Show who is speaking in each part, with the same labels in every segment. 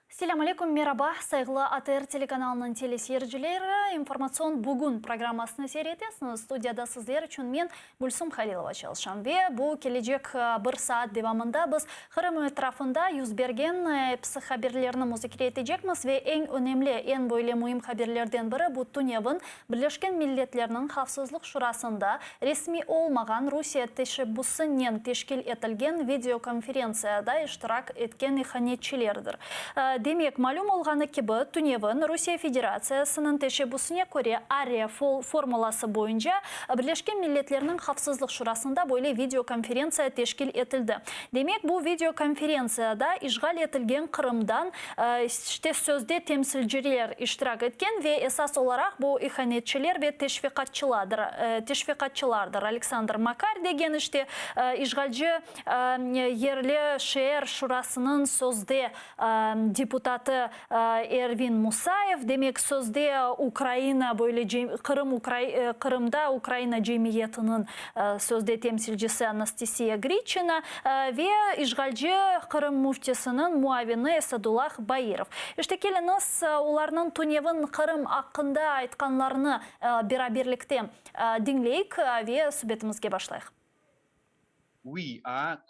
Speaker 1: Selâm aleyküm, meraba, sayğılı ATR telekanalınıñ teleseyircileri, İnformatsion bugün programmasını seyir etesiñiz. Studiyada sizler içün men, Gülsum Halilova çalışam. Ve bu kelecek bir saat devamında biz Qırım etrafında yüz bergen episi haberlerni muzakere etecekmiz ve eñ önemli, eñ böyle müim haberlerden biri bu tünevin Birleşken Milletlerniñ Havfsızlıq Şurasında resmiy olmağan Rusiye teşebbüsinen teşkil etilgen videokonferentsiyada iştirak etken ihanetçilerdir. Demek, malüm olğanı kibi, tünevin Rusiye Federatsiyasınıñ teşebbüsine köre ARE formulası boyunca Birleşken Milletlerniñ Havfsızlıq Şurasında böyle videokonferentsiya teşkil etildi. Demek, bu videokonferentsiyada işğal etilgen Qırımdan işte sözde temsilciler iştirak etken ve esas olaraq bu ihanetçiler ve teşviqatçıladır, teşviqatçılardır. Aleksandr Makar degen işte işğalci yerli şeer şurasınıñ sözde deputatı Ervin Musayev, demek sözde Ukraina böyle Qırım Qırımda Ukraina cemiyetiniñ sözde temsilcisi Anastasiya Griçina ve işğalci Qırım müftisiniñ muavini Esadullah Bairov. İşte keliñiz, olarnıñ tünevin Qırım aqqında aytqanlarını beraberlikte diñleyik ve subetimizge başlayıq.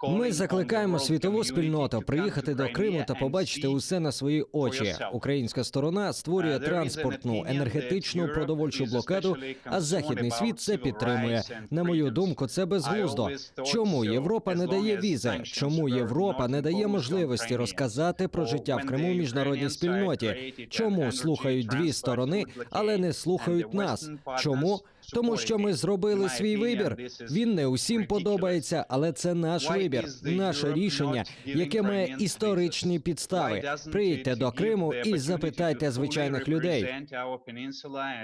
Speaker 2: Ми закликаємо світову спільноту приїхати до Криму та побачити усе на свої очі. Українська сторона створює транспортну, енергетичну, продовольчу блокаду, а західний світ це підтримує. На мою думку, це безглуздо. Чому Європа не дає візи? Чому Європа не дає можливості розказати про життя в Криму міжнародній спільноті? Чому слухають дві сторони, але не слухають нас? Чому? Тому що ми зробили свій вибір. Він не усім подобається, але це наш вибір, наше рішення, яке має історичні підстави. Приїдьте до Криму і запитайте звичайних людей.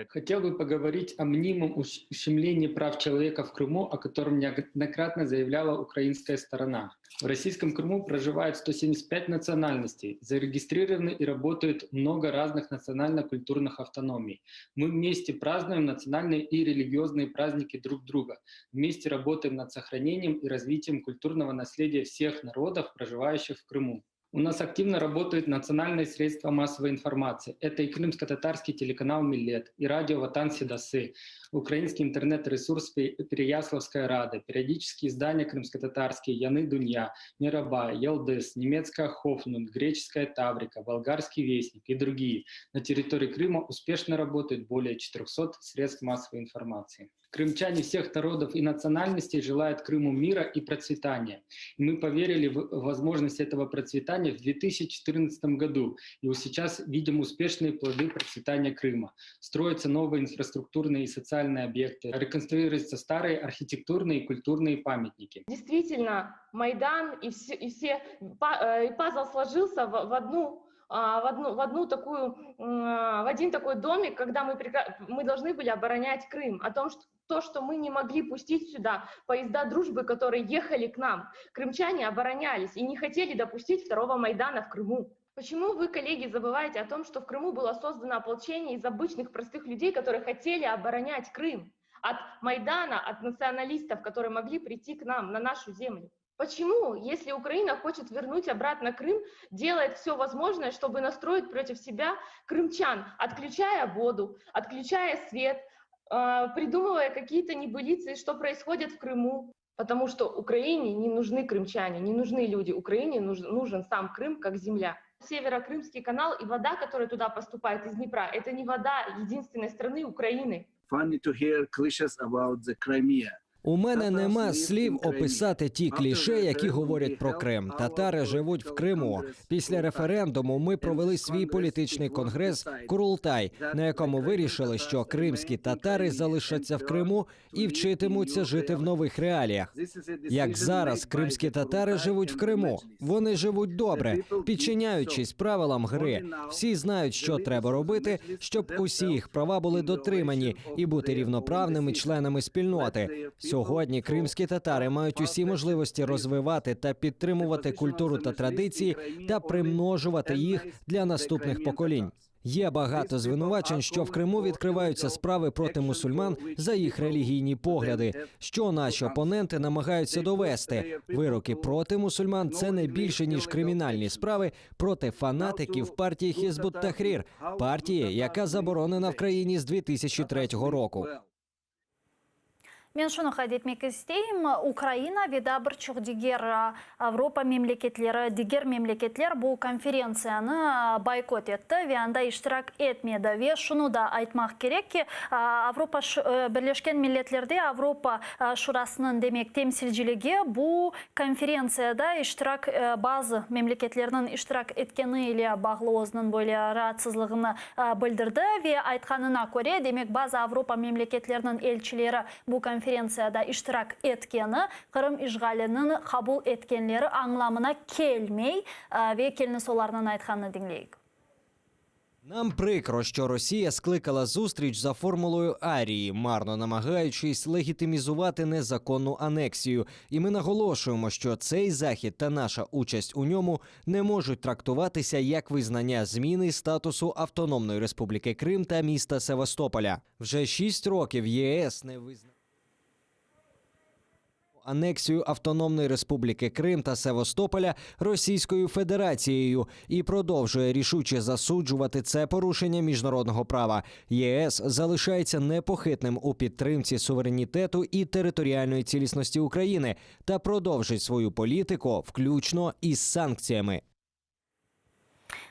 Speaker 3: Хотел бы поговорить о мнимом ущемлении прав человека в Крыму, о котором неоднократно заявляла украинская сторона. В российском Крыму проживает 175 национальностей, зарегистрированы и работают много разных национально-культурных автономий. Мы вместе празднуем национальные и религиозные праздники друг друга. Вместе работаем над сохранением и развитием культурного наследия всех народов, проживающих в Крыму. У нас активно работают национальные средства массовой информации. Это и крымско-татарский телеканал «Миллет», и радио «Ватан Седасы», украинский интернет-ресурс «Переяславская рада», периодические издания крымско-татарские «Яны Дунья», «Мераба», «Йылдыз», немецкая «Хофнунг», греческая «Таврика», болгарский «Вестник» и другие. На территории Крыма успешно работают более 400 средств массовой информации. Крымчане всех народов и национальностей желают Крыму мира и процветания. И мы поверили в возможность этого процветания в 2014 году. И вот сейчас видим успешные плоды процветания Крыма. Строятся новые инфраструктурные и социальные объекты, реконструируются старые архитектурные и культурные памятники.
Speaker 4: Действительно, Майдан и все, и все и пазл сложился в одну в одну, в одну такую, в один такой домик, когда мы, мы должны были оборонять Крым, о том, что то, что мы не могли пустить сюда поезда дружбы, которые ехали к нам. Крымчане оборонялись и не хотели допустить второго Майдана в Крыму. Почему вы, коллеги, забываете о том, что в Крыму было создано ополчение из обычных простых людей, которые хотели оборонять Крым от Майдана, от националистов, которые могли прийти к нам на нашу землю? Почему, если Украина хочет вернуть обратно Крым, делает все возможное, чтобы настроить против себя крымчан, отключая воду, отключая свет, придумывая какие-то небылицы, что происходит в Крыму? Потому что Украине не нужны крымчане, не нужны люди. Украине нужен сам Крым как земля. Северо-Крымский канал и вода, которая туда поступает из Днепра, это не вода единственной страны Украины.
Speaker 5: Funny to hear cliches about the Crimea.
Speaker 2: У мене нема слів описати ті кліше, які говорять про Крим. Татари живуть в Криму. Після референдуму ми провели свій політичний конгрес Курултай, на якому вирішили, що кримські татари залишаться в Криму і вчитимуться жити в нових реаліях. Як зараз кримські татари живуть в Криму, вони живуть добре, підчиняючись правилам гри. Всі знають, що треба робити, щоб усі їх права були дотримані і бути рівноправними членами спільноти. Сьогодні кримські татари мають усі можливості розвивати та підтримувати культуру та традиції та примножувати їх для наступних поколінь. Є багато звинувачень, що в Криму відкриваються справи проти мусульман за їх релігійні погляди. Що наші опоненти намагаються довести? Вироки проти мусульман це не більше ніж кримінальні справи проти фанатиків партії Хізбут Тахрір, партії, яка заборонена в країні з 2003 року.
Speaker 1: Men şunı qayd etmek isteyim, Ukraina ve daa bir çoq diger Avropa memleketleri, diger memleketler bu konferentsiyanı boykot etti ve anda iştirak etmedi. Ve şunı da aytmaq kerek ki, Avropa Birleşken Milletlerde Avropa Şurasınıñ, demek, temsilciligi bu konferentsiyada iştirak, bazı memleketlerniñ iştirak etkeni ile bağlı özüniñ böyle raatsızlığını bildirdi ve aytqanına köre, demek, bazı Avropa memleketleriniñ elçileri bu konferentsiyada iştirak etkeni, Qırım işğaliniñ qabul etkenleri añlamına kelmey ve keliñiz olarnıñ aytqanını diñleyik.
Speaker 2: Нам прикро, що Росія скликала зустріч за формулою Арії, марно намагаючись легітимізувати незаконну анексію. І ми наголошуємо, що цей захід та наша участь у ньому не можуть трактуватися як визнання зміни статусу Автономної Республіки Крим та міста Севастополя. Вже 6 років ЄС не визнає анексію Автономної Республіки Крим та Севастополя Російською Федерацією і продовжує рішуче засуджувати це порушення міжнародного права. ЄС залишається непохитним у підтримці суверенітету і територіальної цілісності України та продовжить свою політику, включно із санкціями.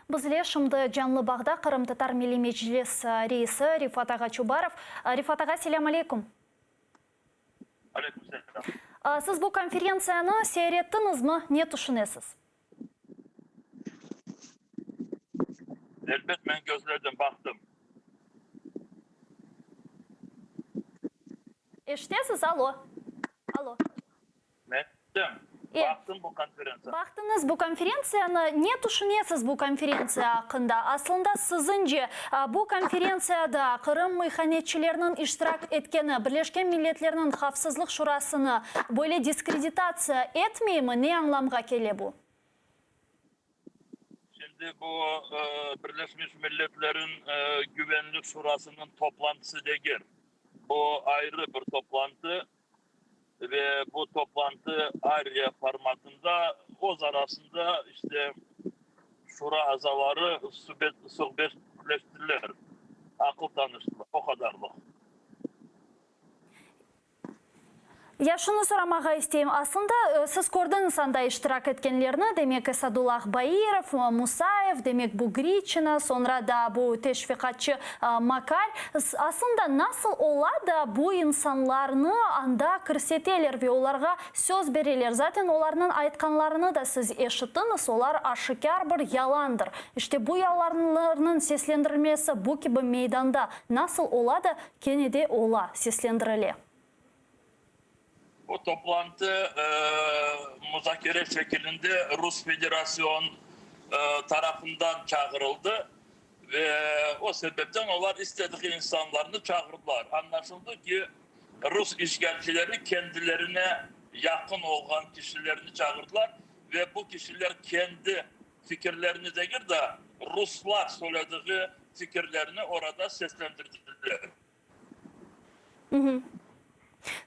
Speaker 1: Bizle şimdi canlı bağda Qırımtatar Milliy Meclis reisi Refat ağa Çubarov. Refat ağa, selâm aleyküm.
Speaker 6: Aleyküm selâm.
Speaker 1: Siz bu konferentsiyanı seyir ettiñizmi? Ne tüşünesiz?
Speaker 6: Elbet, men közledim, baqtım.
Speaker 1: Eşitesiz? Alo. Alo.
Speaker 6: Men eşittim. Baqtım bu konferentsiyanı.
Speaker 1: Baqtıñız bu konferentsiyanı. Ne tüşünesiz bu konferentsiya aqqında? Aslında, siziñce, bu konferentsiyada Qırım ihanetçileriniñ iştirak etkeni Birleşken Milletlerniñ Havfsızlıq Şurasını böyle diskreditatsiya etmeymi? Ne añlamğa kele bu?
Speaker 6: Şimdi bu Birleşmiş Milletlerniñ Güvenlik Şurasınıñ toplantısı degil. Bu ayrı bir toplantı ve bu toplantı Arya formatında öz arasında işte şura azaları suhbetleştiler, aqıl tanıştılar, o qadarlıq.
Speaker 1: Ya şunı soramağa isteyim, aslında siz kördiñiz anda iştirak etkenlerni, demek Esadullah Bairov, Musayev, demek bu Griçina, soñra da bu teşviqatçı Makar. Aslında nasıl ola da bu insanlarnı anda kirseteler ve olarğa söz bereler? Zaten olarnıñ aytqanlarını da siz eşittiñiz, olar aşikâr bir yalandır. İşte bu yalanlarnıñ seslendirilmesi bu kibi meydanda nasıl ola da kene de ola seslendirile?
Speaker 6: Bu toplantı muzakere şekilinde Rus Federasyon tarafından çağırıldı ve o sebepten olar istediği insanlarnı çağırdılar. Añlaşıldı ki, rus işğalcileri kendilerine yaqın olğan kişilerni çağırdılar ve bu kişiler kendi fikirlerini degil de, ruslar söylediği fikirlerini orada seslendirdiler.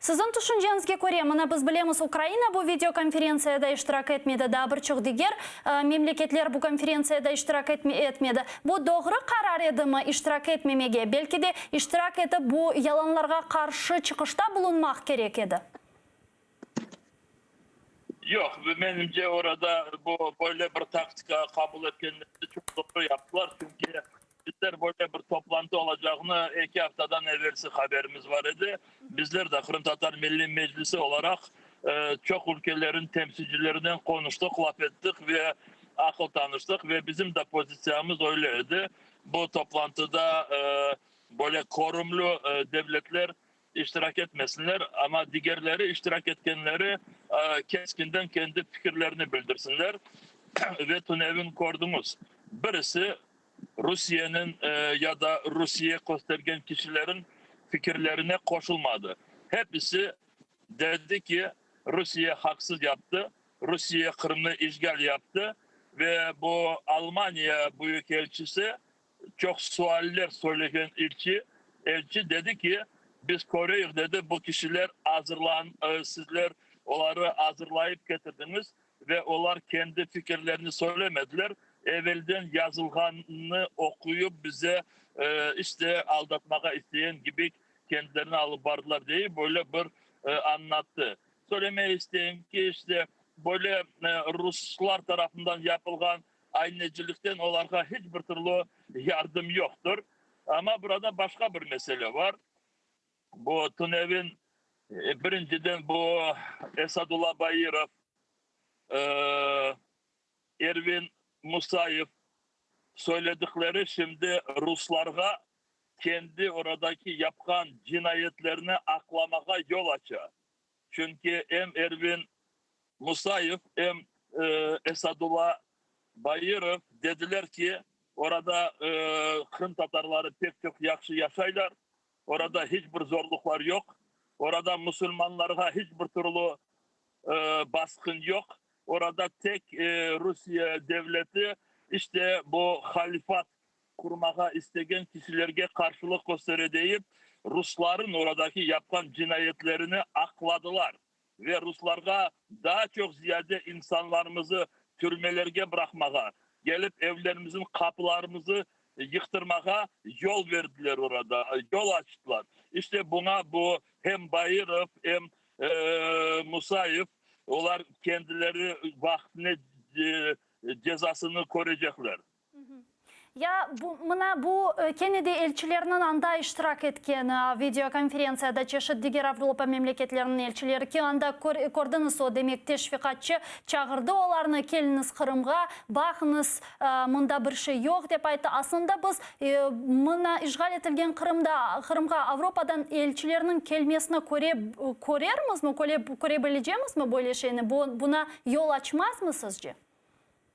Speaker 1: Siziñ tüşünceñizge köre, mına biz bilemiz, Ukraina bu videokonferentsiyada iştirak etmedi, daa bir çoq diger memleketler bu konferentsiyada iştirak etmedi. Bu doğru qarar edimi, iştirak etmemege? Belki de, iştirak etip, bu yalanlarğa qarşı çıqışta bulunmaq kerek edi?
Speaker 6: Yoq, menimce, orada bu böyle bir taktika qabul etkenlerini çoq doğru yaptılar, çünki bizler böyle bir toplantı olacağını eki aftadan evelsi haberimiz bar edi. Bizler de Qırımtatar Milliy Meclisi olaraq çoq ülkelerin temsilcilerinen qonuştıq, laf ettik ve aqıl tanıştıq ve bizim de pozitsiyamız öyle edi, bu toplantıda böyle körümli devletler iştirak etmesinler, amma digerleri, iştirak etkenleri keskinden kendi fikirlerini bildirsinler. Ve tünevin kördiñiz, birisi Rusiyeniñ ya da Rusiye köstergen kişilerin fikirlerine qoşulmadı. Hepisi dedi ki, Rusiye haqsız yaptı, Rusiye Qırımnı işğal yaptı ve bu Almaniya büyükelçisi. Çoq sualler söylegen ilçi, elçi dedi ki, biz köreyik, dedi, bu kişiler azırlan, sizler oları azırlayıp ketirdiñiz ve olar kendi fikirlerini söylemediler, evelden yazılğannı oquyıp bize, işte, aldatmağa isteyen kibi kendilerini alıp bardılar, dey, böyle bir añlattı. Söylemege isteyim ki, işte, böyle ruslar tarafından yapılğan Aynecilikten olarğa hiç bir türlü yardım yoqtır. Amma burada başqa bir mesele bar. Bu tünevin birinciden bu Esadullah Bairov, Ervin Musayev söyledikleri şimdi ruslarğa kendi oradaki yapqan cinayetlerini aqlamağa yol aça. Çünki em Ervin Musayev, em Esadullah Bairov dediler ki, orada qırımtatarları pek çoq yahşı yaşaylar, orada hiç bir zorluqlar yoq, orada musulmanlarğa hiç bir türlü basqın yoq, orada tek Rusiye devleti işte bu halifat qurmağa istegen kişilerge qarşılıq köstere deyip, rusların oradaki yapqan cinayetlerini aqladılar ve ruslarğa daa çoq ziyade insanlarımızı türmelerge bıraqmağa, kelip evlerimizin qapılarımızı yıqtırmağa yol berdiler orada, yol açtılar. İşte buña bu hem Bairov, em Musayev, olar kendileri vaqtine cezasını körecekler.
Speaker 1: Ya bu, mına bu, kene de elçilerniñ anda iştirak etkeni videokonferentsiyada çeşit diger Avropa memleketleriniñ elçileri ki, anda kördiñiz, o, demek, teşviqatçı çağırdı olarnı, keliñiz Qırımğa, baqıñız, mında bir şey yoq, dep ayttı. Aslında biz, mına işğal etilgen Qırımda, Qırımğa Avropadan elçilerniñ kelmesini köre, körermizmi, köre bilecemizmi böyle şeyni, bu, buna yol açmazmı sizce?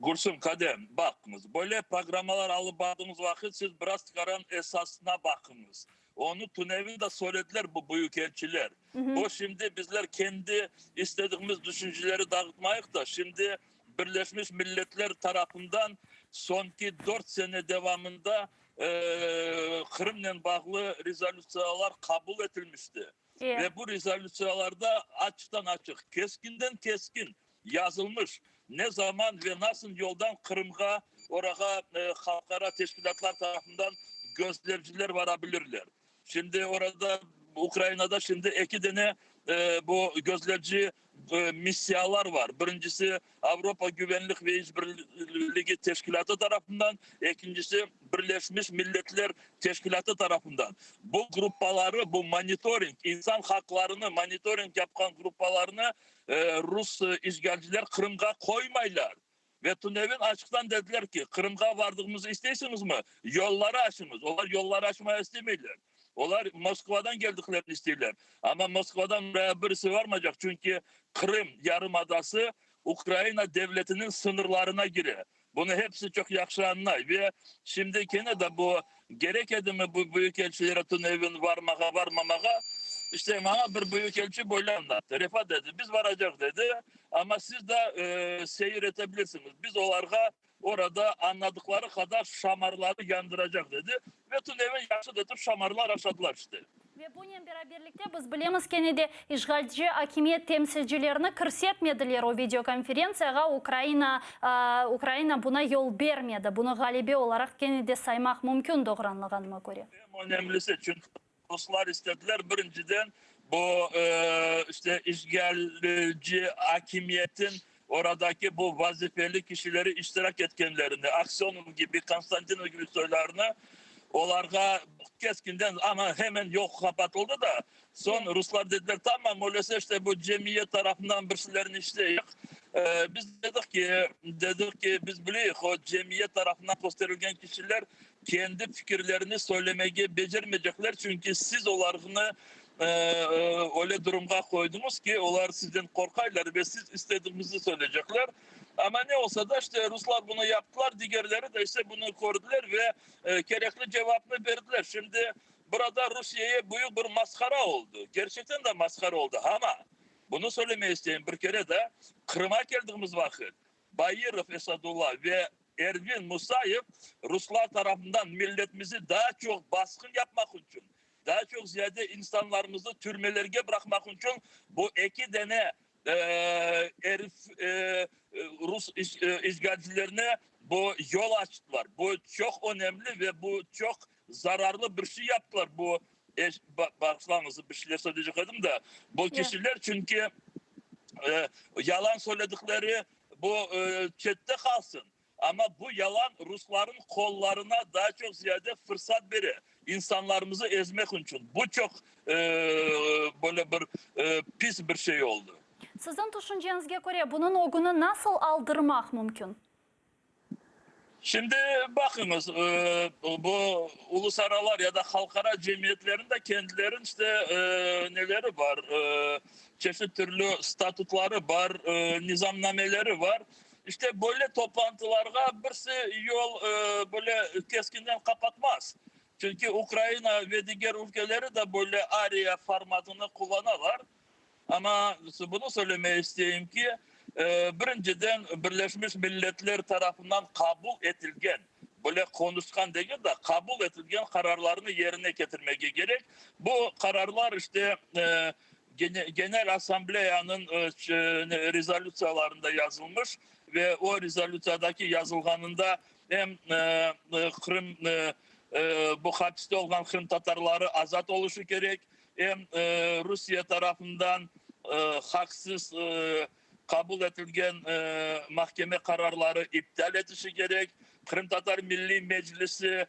Speaker 6: Gülsüm kadem, baqıñız, böyle programmalar alıp bardığıñız vaqıt siz biraz tikaran esasına baqıñız. Onı tünevin de söylediler bu büyükelçiler. O şimdi bizler kendi istediğimiz düşünceleri dağıtmayıq da, şimdi Birleşmiş Milletler tarafından soñki dört sene devamında Qırımnen bağlı rezolütsiyalar qabul etilmişti. Ve bu rezolütsiyalarda açıqtan-açıq, keskinden-keskin yazılmış, ne zaman ve nasıl yoldan Qırımğa, orağa halqara teşkilâtlar tarafından gözlevciler vara bilirler. Şimdi orada, Ukrainada şimdi eki dene bu gözlevci missiyalar var. Birincisi, Avropa Güvenlik ve İşbirligi Teşkilâtı tarafından, ekincisi, Birleşmiş Milletler Teşkilâtı tarafından. Bu gruppaları, bu monitoring, insan haqlarını monitoring yapqan gruppalarnı rus işğalciler Qırımğa qoymaylar. Ve tünevin açıqtan dediler ki, Qırımğa vardığımızı isteysiñizmi, yolları açıñız. Olar yolları açmağa istemeyler. Olar Moskvadan keldiklerini isteyler. Amma Moskvadan buraya birisi varmaycaq, çünki Qırım yarımadası Ukraina devletiniñ sıñırlarına kire. Bunı hepsi çoq yahşı añlay. Ve şimdi kene de bu kerek edimi bu büyükelçilere tünevin varmağa, varmamağa? İşte maña bir büyükelçi böyle añlattı. Refat dedi, biz varacaq dedi, amma siz de seyir ete bilirsiñiz. Biz olarğa Orada añladıqları qadar şamarları yandıracaq, dedi. Ve tünevin yahşı etip şamarlar aşadılar işte.
Speaker 1: Ve bunen beraberlikte biz bilemiz kene de işğalci akimiyet temsilcilerini kirsetmediler o videokonferentsiyağa, Ukraina Ukraina buna yol bermedi. Bunı ğalebe olaraq kene de saymaq mümkün, doğru añlağanıma köre.
Speaker 6: Eñ önemlisi, çünki ruslar istediler, birinciden, bu, işte, işğalci akimiyetin oradaki bu vazifeli kişileri iştirak etkenlerini, Aksönov kibi, Konstantinov kibi soylarını, olarğa keskinden, amma hemen yol qapatıldı da, soñ ruslar dediler, tamam, öylese, işte, bu cemiyet tarafından bir şeylerni işleyik. Biz dedik ki, dedik ki, biz bileyik, o cemiyet tarafından kösterilgen kişiler kendi fikirlerini söylemege becermeycekler, çünki siz olarnı öyle durumğa qoydıñız ki, olar sizden qorqaylar ve siz istedigiñizni söyleycekler. Amma ne olsa da, işte, ruslar bunı yaptılar, digerleri de ise bunı kördiler ve kerekli cevapnı berdiler. Şimdi burada Rusiyeye büyük bir masqara oldı, kerçekten de masqara oldı. Amma, bunı söylemege isteyim, bir kere de Qırımğa keldigimiz vaqıt Bairov Esadullah ve. Ervin Musayev ruslar tarafından milletimizi daa çoq basqın yapmaq içün, daa çoq ziyade insanlarımıznı türmelerge bıraqmaq içün bu eki dene erif rus işğalcilerine bu yol açtılar. Bu çoq önemli ve bu çoq zararlı bir şey yaptılar bu, bağışlañız, bir şeyler söyleycek edim de, bu kişiler çünki yalan söyledikleri bu çette qalsın, amma bu yalan rusların qollarına daa çoq ziyade fırsat bere insanlarımızı ezmek içün. Bu çoq böyle bir pis bir şey oldı.
Speaker 1: Siziñ tüşünceñizge köre, bunıñ ögüni nasıl aldırmaq mümkün?
Speaker 6: Şimdi baqıñız, bu ulusaralar ya da halqara cemiyetlerniñ de kendileriniñ işte neleri bar, çeşit türlü statutları bar, nizamnameleri bar. İşte böyle toplantılarğa birisi yol böyle keskinden qapatmaz. Çünki Ukraina ve diger ülkeleri de böyle ARİA formatını qullanalar. Amma bunı söylemege isteyim ki, birinciden, Birleşmiş Milletler tarafından qabul etilgen, böyle qonuşqan degil de, qabul etilgen qararlarnı yerine ketirmege kerek. Bu qararlar, işte, Genel Assambleyanıñ rezolütsiyalarında yazılmış ve o rezolütsiyadaki yazılğanında em Qırım, bu hapiste olğan qırımtatarları azat oluşı kerek, Em Rusiye tarafından haqsız qabul etilgen mahkeme qararları iptal etişi kerek, Qırımtatar Milliy Meclisi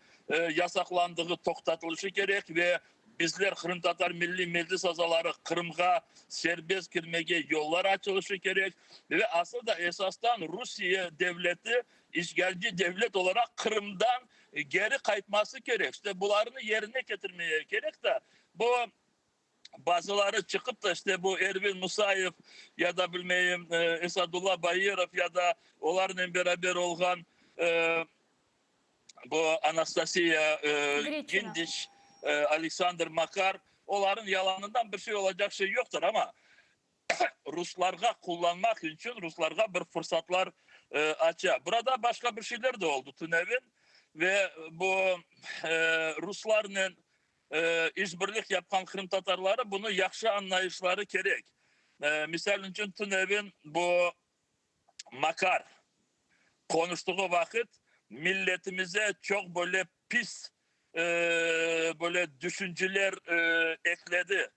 Speaker 6: yasaqlandığı toqtatılışı kerek ve bizler, Qırımtatar Milliy Meclis azaları, Qırımğa serbest kirmege yollar açılışı kerek ve asıl da esastan Rusiye devleti işğalci devlet olaraq Qırımdan geri qaytması kerek. İşte bularnı yerine ketirmeye kerek da, bu bazıları çıqıp da, işte bu Ervin Musayev ya da bilmeyim Esadullah Bairov ya da olarnen beraber olğan bu Anastasiya Gindiç, Aleksandr Makar, olarnıñ yalanından bir şey olacaq şey yoqtır, amma ruslarğa qullanmaq içün ruslarğa bir fırsatlar aça. Burada başqa bir şeyler de oldı tünevin ve bu ruslarnen işbirlik yapqan qırımtatarları bunı yahşı añlayışları kerek. Misal içün, tünevin bu Makar qonuştığı vaqıt milletimize çoq böyle pis böyle düşünceler ekledi,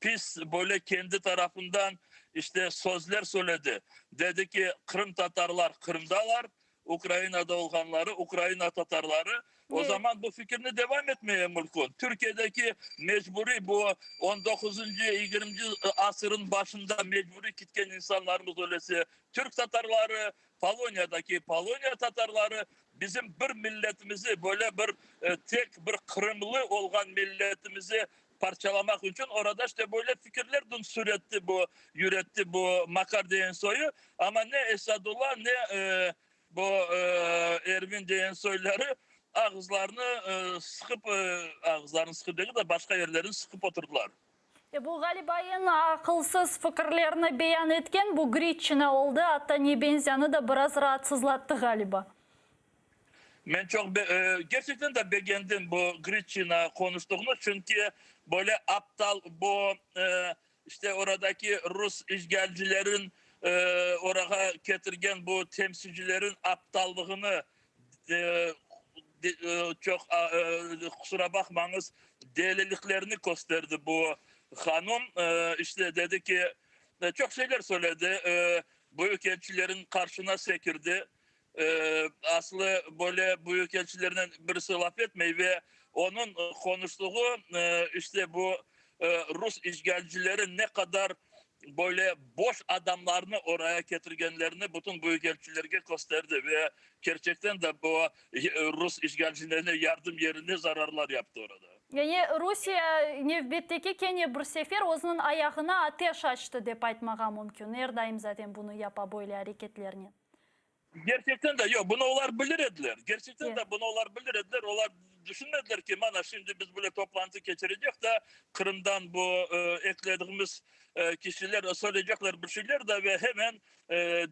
Speaker 6: pis böyle kendi tarafından işte sözler söyledi. Dedi ki, qırımtatarlar Qırımdalar, Ukrainada olğanları, Ukraina tatarları. O zaman bu fikirni devam etmeye mülkün. Türkiyedeki mecburiy bu on doquzıncı, yigirminci asırın başında mecburiy kitken insanlarımız öylese türk tatarları, Poloniyadaki Poloniya tatarları bizim bir milletimizi, böyle bir tek bir qırımlı olğan milletimizi parçalamaq içün orada işte böyle fikirler dün süretti bu, yüretti bu Makar degen soyu. Amma ne Esadullah, ne bu Ervin degen soyları ağızlarını sıqıp, ağızlarını sıqıp degil de, başqa yerlerini sıqıp oturdılar.
Speaker 1: E, bu ğaliba eñ aqılsız fikirlerni beyan etken bu Gritçina oldı, atta Nebenzânı da biraz raatsızlattı ğaliba.
Speaker 6: Men çoq kerçekten de begendim bu Gritçina qonuştığını, çünki böyle aptal bu işte oradaki rus işğalcilerin orağa ketirgen bu temsilcilerin aptallığını çoq qusura baqmañız, deliliklerini kösterdi bu hanım. İşte dedi ki, çoq şeyler söyledi, büyükelçilerin qarşına sekirdi. Aslı böyle büyükelçilernen birisi laf etmey ve onıñ qonuştığı işte bu rus işğalcileri ne qadar böyle boş adamlarnı oraya ketirgenlerini bütün büyükelçilerge kösterdi ve kerçekten de bu rus işğalcilerine yardım yerine zararlar yaptı orada.
Speaker 1: Yani Rusiye nevbetteki kene bir sefer özüniñ ayağına ateş açtı dep aytmağa mümkün. Er daim zaten bunı yapa böyle areketlernen.
Speaker 6: Gerçekten de, yoq, bunı olar bilir ediler. Gerçekten de bunı olar bilir ediler. Olar düşünmediler ki, mana şimdi biz böyle toplantı keçirecek de, Qırımdan bu eklediğimiz. kişiler söyleycekler bir şeyler de ve hemen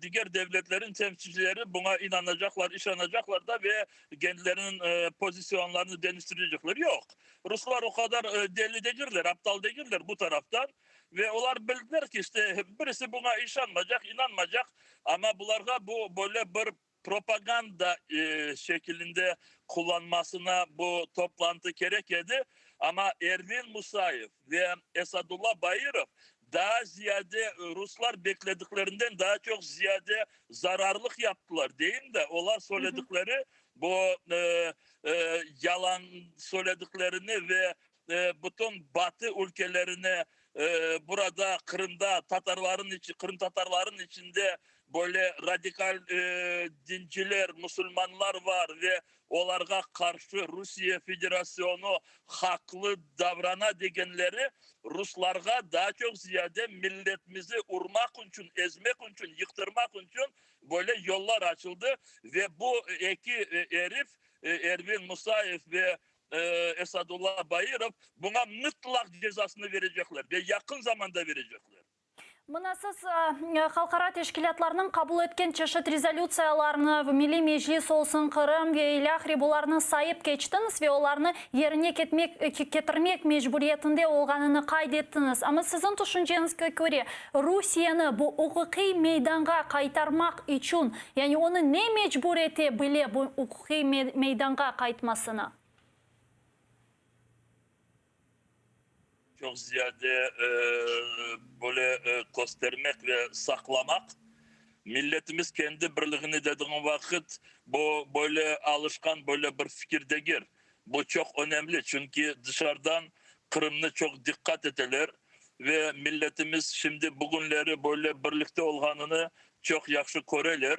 Speaker 6: diger devletlerin temsilcileri buña inanacaqlar, işanacaqlar da ve kendileriniñ pozisyonlarını deñiştirecekler. Yoq, ruslar o qadar deli degiller, aptal degiller bu taraftan ve olar bildiler ki, işte, birisi buña işanmaycaq, inanmaycaq, amma bularğa bu böyle bir propaganda şekilinde qullanmasına bu toplantı kerek edi, amma Ervin Musayev ve Esadullah Bairov daa ziyade ruslar beklediklerinden daa çoq ziyade zararlıq yaptılar, deyim de, olar söyledikleri bu yalan söylediklerini ve bütün Batı ülkelerine burada Qırımda tatarların içi, qırımtatarların içinde böyle radikal dinciler, musulmanlar var ve olarğa qarşı Rusiye Federasyonu haqlı davrana degenleri ruslarğa daa çoq ziyade milletimizi urmaq içün, ezmek içün, yıqtırmaq içün böyle yollar açıldı ve bu eki erif, Ervin Musayev ve Esadullah Bairov, buña mıtlaq cezasını verecekler ve yaqın zamanda verecekler.
Speaker 1: Mına siz halqara teşkilâtlarnıñ qabul etken çeşit rezolütsiyalarını, Milliy Meclis olsun, Qırım ve ilâhre bularnı sayıp keçtiñiz ve olarnı yerine ketmek, ketirmek mecburiyetinde olğanını qayd ettiñiz. Amma siziñ tüşünceñizge köre, Rusiyeni bu uquqiy meydanğa qaytarmaq içün, yani onı ne mecbur ete bile bu uquqiy meydanğa qaytmasına?
Speaker 6: Çoq ziyade böyle köstermek ve saqlamaq. Milletimiz kendi birligini dediğin vaqıt, bu böyle alışqan böyle bir fikir degil. Bu çoq önemli, çünki dışarıdan Qırımnı çoq diqqat eteler ve milletimiz şimdi bugünleri böyle birlikte olğanını çoq yahşı köreler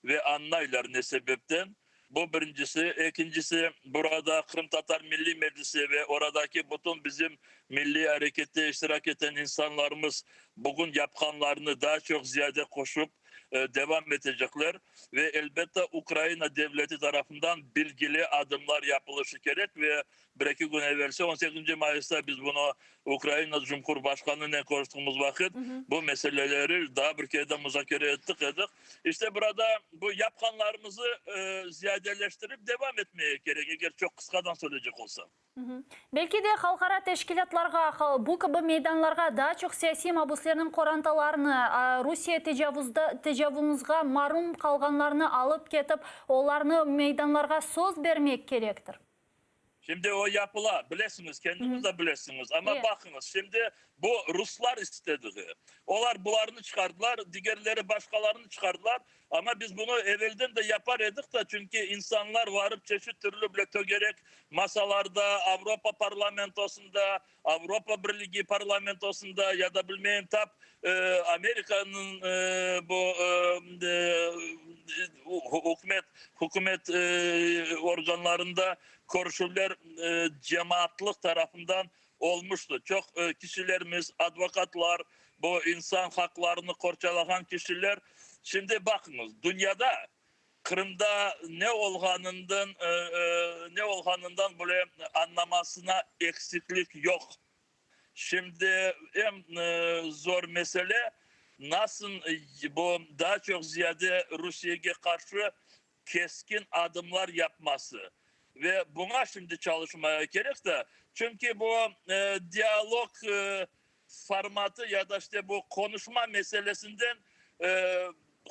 Speaker 6: ve añlaylar ne sebepten. Bu birincisi. Ekincisi, burada Qırımtatar Milliy Meclisi ve oradaki bütün bizim milliy arekette iştirak eten insanlarımız bugün yapqanlarını daa çoq ziyade qoşup devam etecekler ve elbette Ukraina devleti tarafından bilgili adımlar yapılışı kerek ve bir-eki kün evelsi, on sekizinci mayısta biz bunı Ukraina Cumhurbaşqanınen körüştüğümüz vaqıt bu meseleleri daa bir kere de muzakere ettik edik. İşte burada bu yapqanlarımızı ziyadeleştirip devam etmeye kerek, eger çoq qısqadan söyleycek olsam.
Speaker 1: Belki de halqara teşkilâtlarğa, bu kibi meydanlarğa daa çoq siyasiy mabuslerniñ qorantalarını, Rusiye tecavuzğa marum qalğanlarnı alıp ketip, olarnı meydanlarğa söz bermek kerektir.
Speaker 6: Şimdi o yapıla, bilesiñiz, kendiñiz de bilesiñiz. Amma baqıñız, şimdi bu ruslar istediği. Olar bularnı çıqardılar, digerleri başqalarını çıqardılar. Amma biz bunı evelden de yapar edik de, çünki insanlar varıp çeşit türlü bile tögerek masalarda, Avropa parlamentosında, Avropa Birligi parlamentosında ya da bilmeyim tap Amerikanıñ bu ükümet hükümet organlarında körüşüvler cemaatlıq tarafından olmuştı. Çoq kişilerimiz, advokatlar, bu insan haqlarını qorçalağan kişiler. Şimdi baqıñız, dünyada Qırımda ne olğanından ne olğanından bile añlamasına eksiklik yoq. Şimdi eñ zor mesele, nasıl bu daa çoq ziyade Rusiyege qarşı keskin adımlar yapması. Ve buña şimdi çalışmaya kerek de, çünki bu dialog formatı ya da işte bu qonuşma meselesinden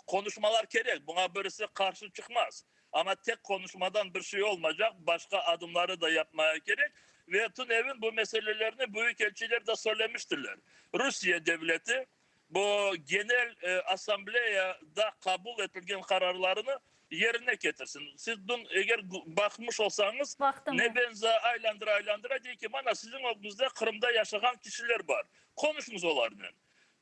Speaker 6: qonuşmalar kerek, buña birisi qarşı çıqmaz. Amma tek qonuşmadan bir şey olmaycaq, başqa adımları da yapmaya kerek. Ve tünevin bu meselelerni büyükelçiler de söylemiştiler. Rusiye devleti bu Genel Assambleyada qabul etilgen qararlarını yerine ketirsin. Siz dün eger baqmış olsañız, Nebenza aylandıra-aylandıra dey ki, mana siziñ ögüñizde Qırımda yaşağan kişiler bar, qonuşıñız olarnen.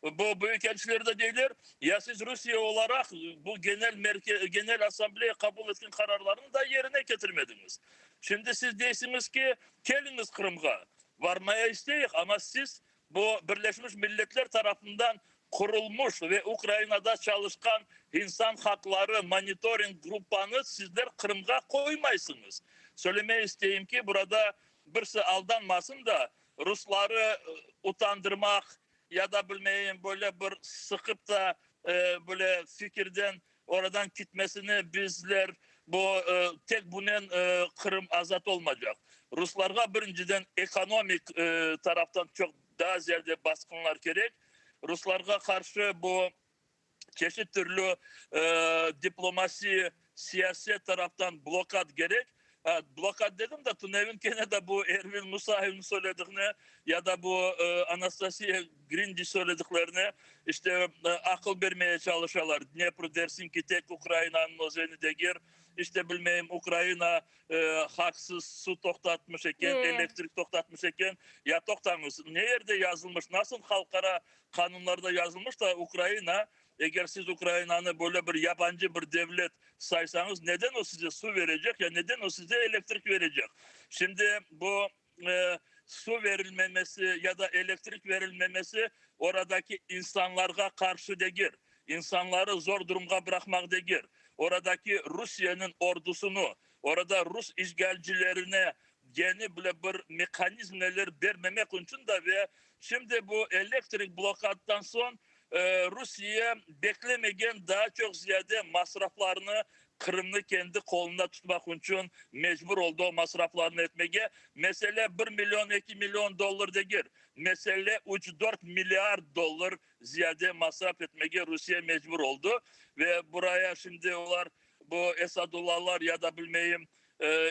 Speaker 6: Bu büyükelçiler de deyler, ya siz Rusiye olaraq bu Genel merke, Genel Assambleya qabul etken qararlarnı da yerine ketirmediñiz. Şimdi siz deysiñiz ki, keliñiz Qırımğa. Varmaya isteyik, amma siz Bu Birleşmiş Milletler tarafından qurulmuş ve Ukrainada çalışqan insan haqları monitoring gruppanı sizler Qırımğa qoymaysıñız. Söylemey isteyim ki, burada birisi aldanmasın da, rusları utandırmaq. ya da bilmeyim böyle bir sıqıp da böyle fikirden oradan kitmesini bizler bu tek bunen Qırım azat olmacaq. Ruslarğa birinciden ekonomik taraftan çoq daa ziyade basqınlar kerek. Ruslarğa qarşı bu çeşit türlü diplomasi, siyaset taraftan blokad kerek. Blokad dedim de, tünevin kene de bu Ervin Musayevniñ söylediğini ya da bu Anastasiya Grindi söylediklerini işte aqıl bermeye çalışalar. Dnepr dersiñ ki, tek Ukrainanıñ özeni degil, işte bilmeyim, Ukraina haqsız su toqtatmış eken, elektrik toqtatmış eken. Ya toqtañız, ne yerde yazılmış, nasıl halqara Qanunlarda yazılmış da, Ukraina, eger siz Ukrainanı böyle bir yabancı bir devlet saysañız, neden o size suv verecek ya neden o size elektrik verecek? Şimdi bu suv verilmemesi ya da elektrik verilmemesi oradaki insanlarğa qarşı degil, insanları zor durumğa bıraqmaq degil, oradaki Rusiyeniñ ordusını, orada rus işğalcilerine yeni bile bir mehanizmler bermemek içün da ve şimdi bu elektrik blokaddan soñ Rusiye beklemegen daa çoq ziyade masraflarnı Qırımnı kendi qolunda tutmaq içün mecbur oldı o masraflarnı etmege. Mesele bir million, eki million dollar degil, mesele üç-dört milliard dollar ziyade masraf etmege Rusiye mecbur oldı ve buraya şimdi olar bu Esadullalar ya da bilmeyim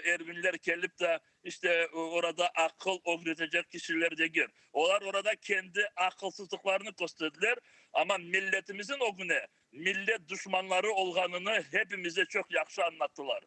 Speaker 6: Ervinler kelip de, işte, orada aqıl ögretecek kişiler degil. Olar orada kendi aqılsızlıqlarını kösterdiler, amma milletimizin ögüne millet duşmanları olğanını hepimize çoq yahşı añlattılar.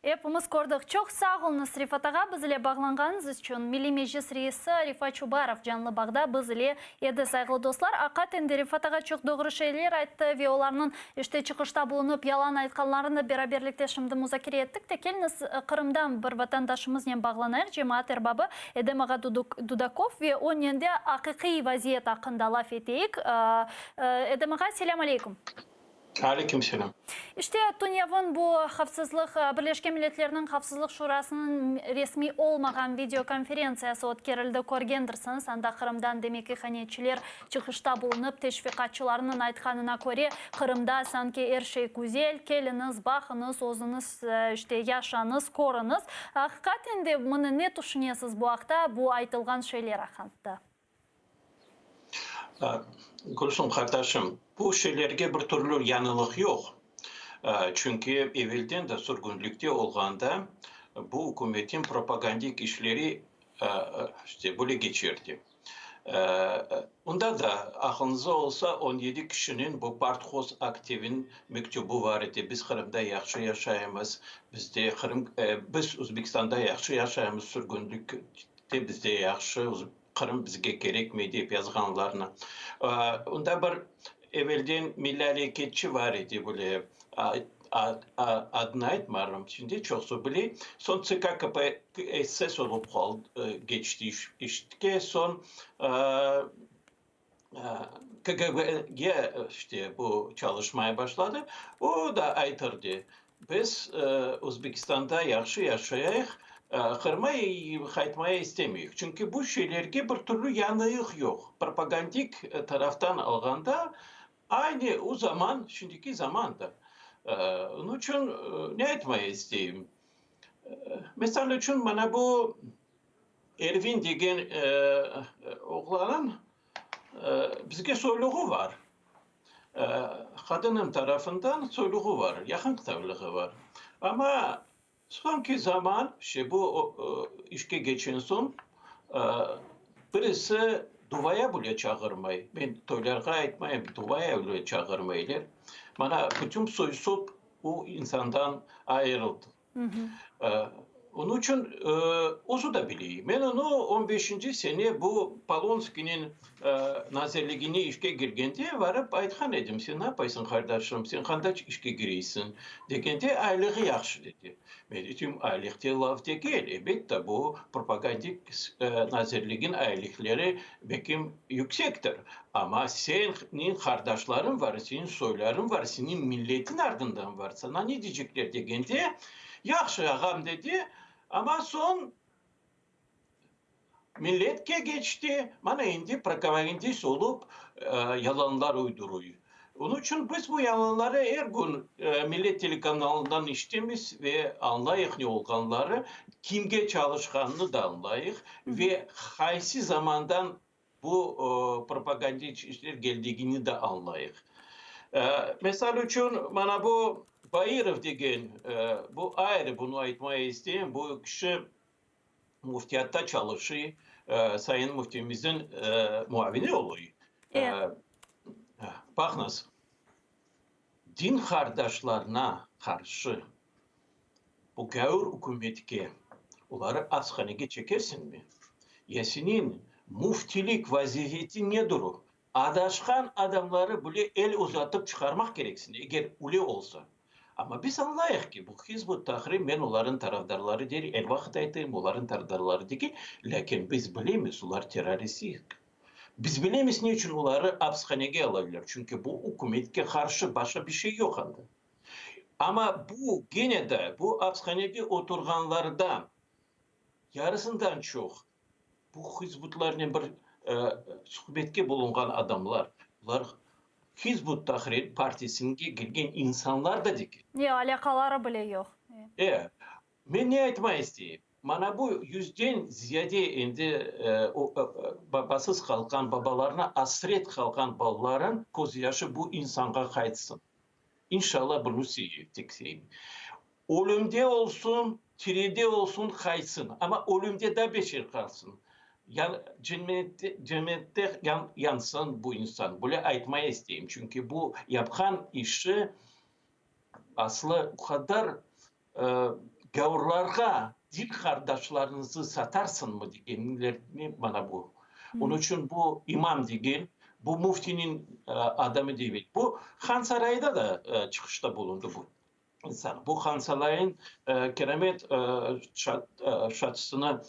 Speaker 1: Epimiz kördik. Çoq sağ oluñız, Refat ağa, biz ile bağlanğanıñız içün. Milliy Meclis reisi Refat Çubarov canlı bağda biz ile edi. Sayğılı dostlar, aqaten de Refat ağa çoq doğru şeyler ayttı ve olarnıñ, işte, çıqışta bulunıp yalan aytqanlarını beraberlikte şimdi muzakere ettik de, keliñiz, Qırımdan bir vatandaşımıznen bağlanayıq, cemaat erbabı Edem ağa Dudakov ve onen de aqiqiy vaziyet aqqında laf eteyik. Edem ağa, selâm aleyküm.
Speaker 7: Aleyküm selâm.
Speaker 1: İşte, tünevin bu Havfsızlıq, Birleşken Milletlerniñ Havfsızlıq Şurasınıñ resmiy olmağan video konferentsiyası ötkerildi, körgendirsiñiz, anda Qırımdan demek ihanetçiler çıqışta bulunıp, teşviqatçılarnıñ aytqanına köre, Qırımda sanki er şey güzel, keliñiz, baqıñız, özüñiz, işte, yaşañız, körüñiz. Aqiqaten de, mına ne tüşünesiz bu aqta, bu aytılğan şeyler aqqında?
Speaker 7: Gülsüm qardaşım, bu şeylerge bir türlü yañılıq yoq. Çünki evelden de sürgünlikte olğanda bu ükümetin propagandik işleri işte böyle keçerdi. Onda da aqlıñızda olsa 17 kişiniñ bu parthoz aktivin mektübi bar edi, biz Qırımda yahşı yaşaymız, bizde Qırım, biz Özbekistanda yahşı yaşaymız, sürgünlikte bizde yahşı, Qırım bizge kerekmey dep yazğanlarnı. Onda bir evelden milliy areketçi bar edi böyle, adını aytmarım şimdi, çoqsu bile. Soñ TSK KPSS olıp qaldı, keçti işke, soñ KGB-ge işte bu çalışmaya başladı. O da aytırdı, Biz Özbekistanda yahşı yaşayıq, Qırıma qaytmaya istemeyik. Çünki bu şeylerge bir türlü yañıyıq yoq. Propagandik taraftan alğanda, aynı o zaman, şimdiki zaman da. Onıñ içün ne aytmaya isteyim? Misal içün, mana bu Ervin degen oğlanıñ bizge soyluğı bar. Qadınım tarafından soyluğı bar, yaqın soyluğı bar. Amma soñki zaman, işte bu işke keçen soñ, birisi duvaya bile çağırmay. Men toylarğa aytmayım, duvaya bile çağırmaylar. Mana bütün soy-sop o insandan ayırıldı. Onıñ içün özü de biley. Men onı on beşinci sene bu Polonskiyniñ nazirligine işke kirgende varıp aytqan edim, sen napaysıñ, qardaşım, sen qanday işke kireysiñ, degende, aylığı yahşı, dedi. Men dedim, aylıqte laf degil, elbette, bu propagandik nazirligin aylıqları belkim yüksektir, amma seniñ qardaşlarıñ var, seniñ soylarıñ var, seniñ milletiñ ardından var, sana ne deycekler degende, yahşı, ağam, dedi, amma soñ. Milletke keçti, mana endi propagandist olıp yalanlar uyduruy. Onıñ içün biz bu yalanları er kün Millet telekanalından işitemiz ve añlayıq ne olğanları, kimge çalışqanını da añlayıq ve qaysı zamandan bu propagandist işler keldigini de añlayıq. Misal içün, mana bu Bairov degen, bu ayrı bunı aytmaya isteyim, bu kişi Müftiyatta çalışıy, sayın müftimizniñ muavini oluy. Baqıñız, din qardaşlarına qarşı bu gâur ükümetke oları apshanege çekersiñmi? Ya seniñ müftilik vazifetiñ nedir o? Adaşqan adamları bile el uzatıp çıqarmaq kereksiñ, eger öyle olsa. Amma biz añlayıq ki, bu Hizb ut-Tahrir, men olarnıñ tarafdarları değil, er vaqıt aytayım, olarnıñ tarafdarları degil, lâkin biz bilemiz, olar terroristik. Biz bilemiz, ne içün oları apishanege alalar, çünki bu ükümetke qarşı, başqa bir şey yoq anda. Amma bu, gene de, bu apishanege oturğanlardan yarısından çoq Bu hizbutlarnen bir suhbetke bulunğan adamlar, bular Hizb ut-Tahrir partisinge kirgen insanlar da degil.
Speaker 1: Ne alâqaları bile yoq.
Speaker 7: E, men ne aytma isteyim? Mana bu yüzden ziyade endi babasız qalğan, babalarına asret qalğan balaların közyaşı bu insanğa qaytsın. İnşallah bunı tekseyim. Ölümde olsun, tiride olsun qaytsın, amma ölümde daa beşer qalsın. Cennette yansın bu insan. Böyle aytmaya isteyim, çünki bu yapqan işi aslı o qadar gavurlarğa din qardaşlarıñızı satarsıñmı degenlerni mana bu. Onıñ içün bu imam degil, bu müftiniñ adamı degil. Bu Hansarayda da çıqışta bulundı bu insan. Bu Hansarayıñ keramet şatısını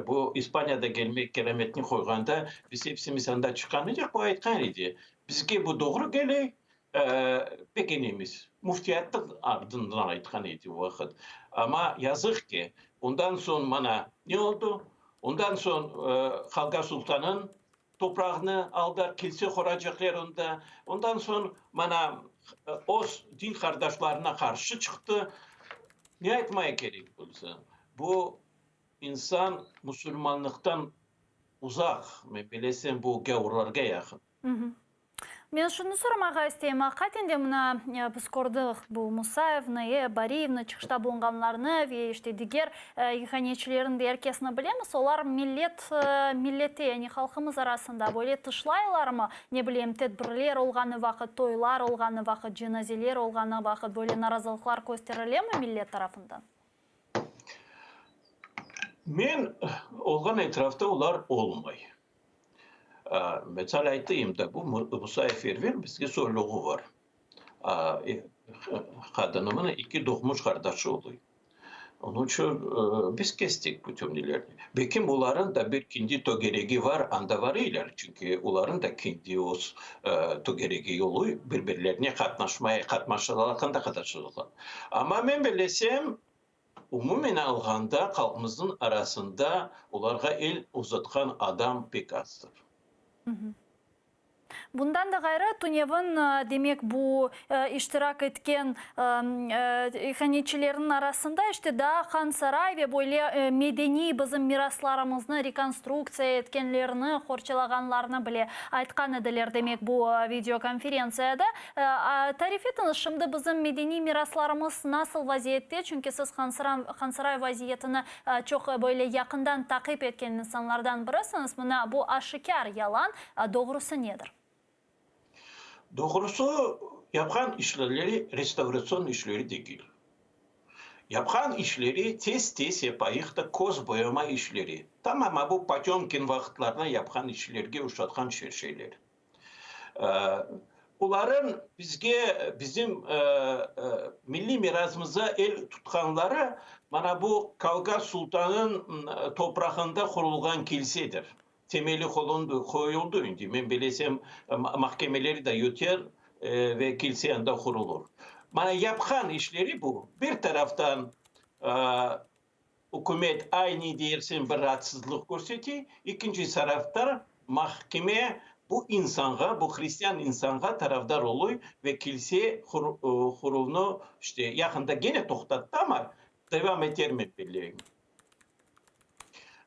Speaker 7: bu İspaniyada kelmek kerametni qoyğanda biz hepsimiz anda çıqqan edik, o aytqan edi, bizge bu doğru kele, Begenemiz. Müftiyatnıñ adından aytqan edi o vaqıt. Amma yazıq ki, ondan soñ mana ne oldı? Ondan soñ Halqa Sultanıñ toprağını aldılar, kilse quracaqlar onda. Ondan soñ mana öz din qardaşlarına qarşı çıqtı. Ne aytmaya kerek bolsa, bu insan musulmanlıqtan uzaq, men bilesem, bu gâurlarğa yaqın.
Speaker 1: Men şunı soramağa isteyim, aqiqaten de mına biz kördik bu Musayevni, e, Bariyevni, çıqışta bulunğanlarnı ve işte diger ihanetçilerni de er kesni bilemiz, olar millet, milleti, yani halqımız arasında böyle tışlaylarmı, ne bileyim, tedbirler olğanı vaqıt, toylar olğanı vaqıt, cenazeler olğanı vaqıt böyle narazılıqlar kösterilemi millet tarafından?
Speaker 7: Men olğan etrafta olar olmay. Misal aytayım da, bu Musayev Ervin bizge soyluğı bar. Qadınımın eki doğmuş qardaşı oluy. Onıñ içün biz kestik bütün nelerni. Belkim olarıñ da bir kendi tögeregi var, anda varıylar, çünki olarıñ da kendi öz tögeregi oluy, bir-birlerine qatnaşmay, qatnaşalar, qanda qatnaşalar. Amma men bilesem, Umumen alğanda, halqımıznıñ arasında olarğa el uzatqan adam pek azdır.
Speaker 1: Bundan da ğayrı, tünevin, demek, bu iştirak etken ihanetçilerniñ arasında işte daa Hansaray ve böyle medeniy bizim miraslarımıznı rekonstruktsiya etkenlerini, qorçalağanlarını bile aytqan ediler, demek, bu videokonferentsiyada. Tarif etiñiz, şimdi bizim medeniy miraslarımız nasıl vaziyette, çünki siz Hansaray vaziyetini çoq böyle yaqından taqip etken insanlardan birisiñiz, mına bu aşikâr yalan, doğrusı nedir?
Speaker 7: Doğrusı, yapqan işlerleri restavratsion işleri degil. Yapqan işleri tez-tez yapayıq da köz boyama işleri. Tamam, bu Potemkin vaqıtlarında yapqan işlerge oşatqan şeyler. Oların bizge, bizim milliy mirasımıza el tutqanları mana bu Kalga Sultanıñ toprağında qurulğan kilsedir. Temeli qoyuldı indi, men bilesem, mahkemeleri de yüter ve kilse anda qurulur. Mana yapqan işleri bu. Bir taraftan. Ükümet aynı dersin bir raatsızlıq körsete, ekinci taraftan mahkeme bu insanğa, bu hristian insanğa tarafdar oluy ve kilse quruvnı işte yaqında gene toqtattı, amma devam eter men belleyim.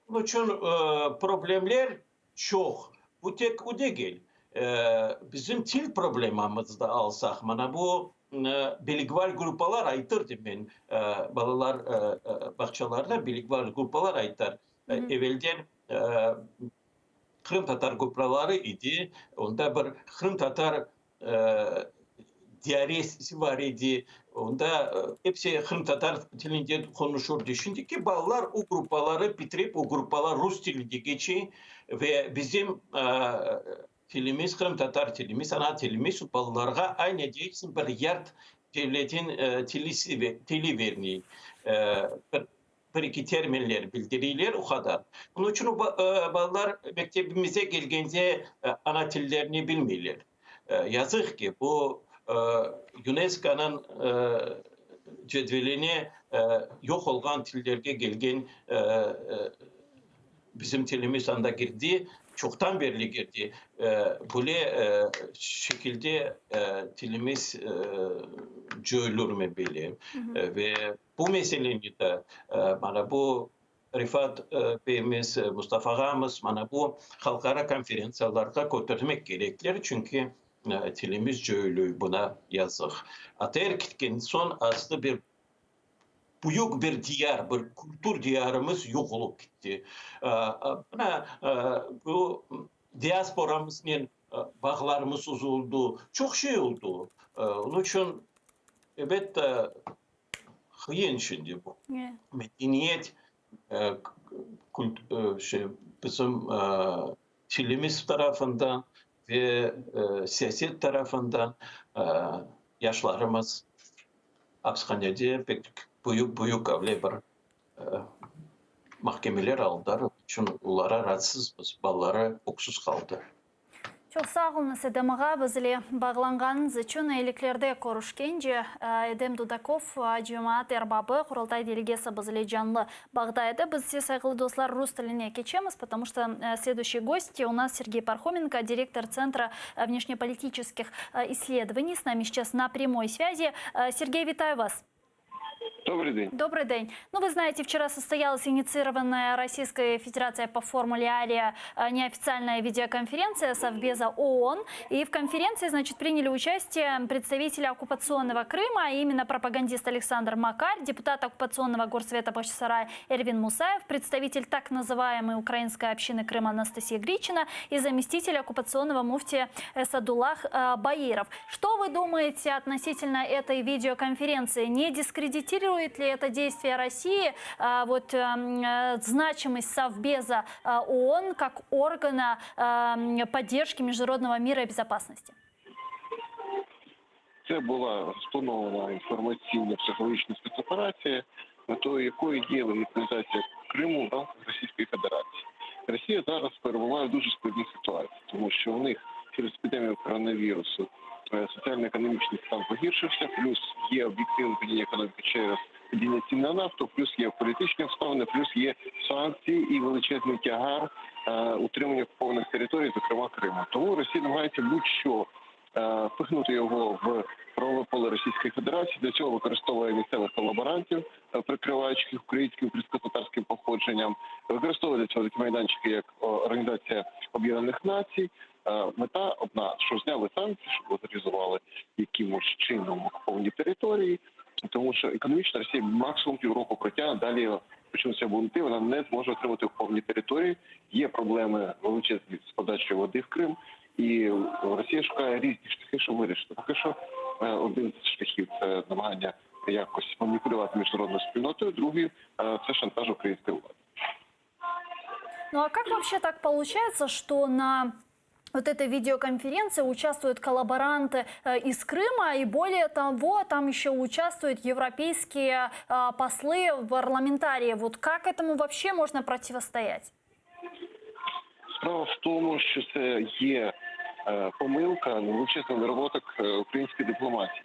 Speaker 7: Onıñ içün problemler çoq. Bu tek o degil. Bizim til problemamız da alsaq, mana bu bilingval gruppalar aytırdım men, balalar bağçalarda bilingval gruppalar aytar. Evelden qırımtatar gruppaları idi, onda bir qırımtatar diaresi bar edi, onda episi qırımtatar tilinde qonuşurdı. Şimdiki balalar o gruppaları bitirip, o gruppalar rus tilinde keçe ve bizim tilimiz, qırımtatar tilimiz, ana tilimiz balalarğa aynı deyceksin bir yat devletin tili vermey. Bir Bir-eki terminler bildiriyler, o qadar. Bunıñ içün o balalar mektebimize kelgende ana tillerini bilmeyler. Yazıq ki, bu YUNESKOnıñ cedveline yoq olğan tillerge kelgen Bizim tilimiz anda kirdi, çoqtan berli kirdi. Böyle şekilde tilimiz coyulur, men bilem. Ve bu meseleni de mana bu Refat beyimiz, Mustafa ağamız mana bu halqara konferentsiyalarda kötermek kerekler, çünki tilimiz coyuluy, buna yazıq. ATR ketken soñ aslı bir Büyük bir diyar, bir kültür diyarımız yoq olıp gitti. Mına bu diasporamıznen bağlarımız uzuldı, çoq şey oldı. Onıñ içün, elbette, qıyın şimdi bu. Medeniyet, bizim tilimiz tarafından ve siyaset tarafından yaşlarımız apishanede pek büyük-büyük öyle bir mahkemeler aldılar, onıñ içün olara raatsızmız, balaları öksüz qaldı.
Speaker 1: Çoq sağ oluñız, Edem ağa, biz ile bağlanğanıñız içün. Eyiliklerde körüşkence, Edem Dudakov, cemaat erbabı, Qurultay delegesi biz ile canlı bağda edi. Biz ise, sayğılı dostlar, rus tiline keçemiz, потому что следующий гость у нас Сергей Пархоменко, директор Центра внешнеполитических исследований, с нами сейчас на прямой связи. Сергей, витаю вас.
Speaker 8: Добрый день.
Speaker 1: Добрый день. Ну, вы знаете, вчера состоялась инициированная Российской Федерацией по формуле АЛИА э, неофициальная видеоконференция Совбеза ООН. И в конференции, значит, приняли участие представители оккупационного Крыма, а именно пропагандист Александр Макарь, депутат оккупационного горсовета Бахчисарая Эрвин Мусаев, представитель так называемой украинской общины Крыма Анастасия Гричина и заместитель оккупационного муфтия Садулах э, Баиров. Что вы думаете относительно этой видеоконференции? Не дискредитирует ли это действие России э, вот, э, значимость Совбеза ООН как органа поддержки международного мира и безопасности?
Speaker 8: Це була спланована інформаційна психологічна спецоперація, метою якої є легітимізація Криму в рамках Російської Федерації. Росія зараз перебуває в дуже складній ситуації, тому що у них через епідемію коронавірусу е, соціально-економічний стан погіршився, плюс є об'єктивне падіння економіки через падіння цін на нафту, плюс є політичні обставини, плюс є санкції і величезний тягар е, утримання окупованих територій, зокрема Криму. Тому Росія намагається будь-що е, впихнути його в правове поле Російської Федерації. Для цього використовує місцевих колаборантів, е, прикриваючи їх українським українсько-татарським походженням, використовує для цього такі майданчики, як Організація Об'єднаних Націй. Е, мета одна, що зняли санкції, щоб легалізували якимось чином окуповані території, тому що економічно Росія максимум півроку протягне, далі почнуться бунти, вона не зможе отримати окуповані території. Є проблеми величезні з подачею води в Крим, і Росія шукає різні шляхи, щоб вирішити. Поки що е, один з шляхів це намагання якось маніпулювати міжнародною спільнотою, другий е, це шантаж української влади.
Speaker 1: Ну а как вообще так получается, что на вот этой видеоконференции участвуют коллаборанты э, из Крыма, и более того, там еще участвуют европейские э, послы, парламентарии. Вот как этому вообще можно противостоять?
Speaker 8: Справа в тому, що це є е, помилка, величезний наработок української дипломатії.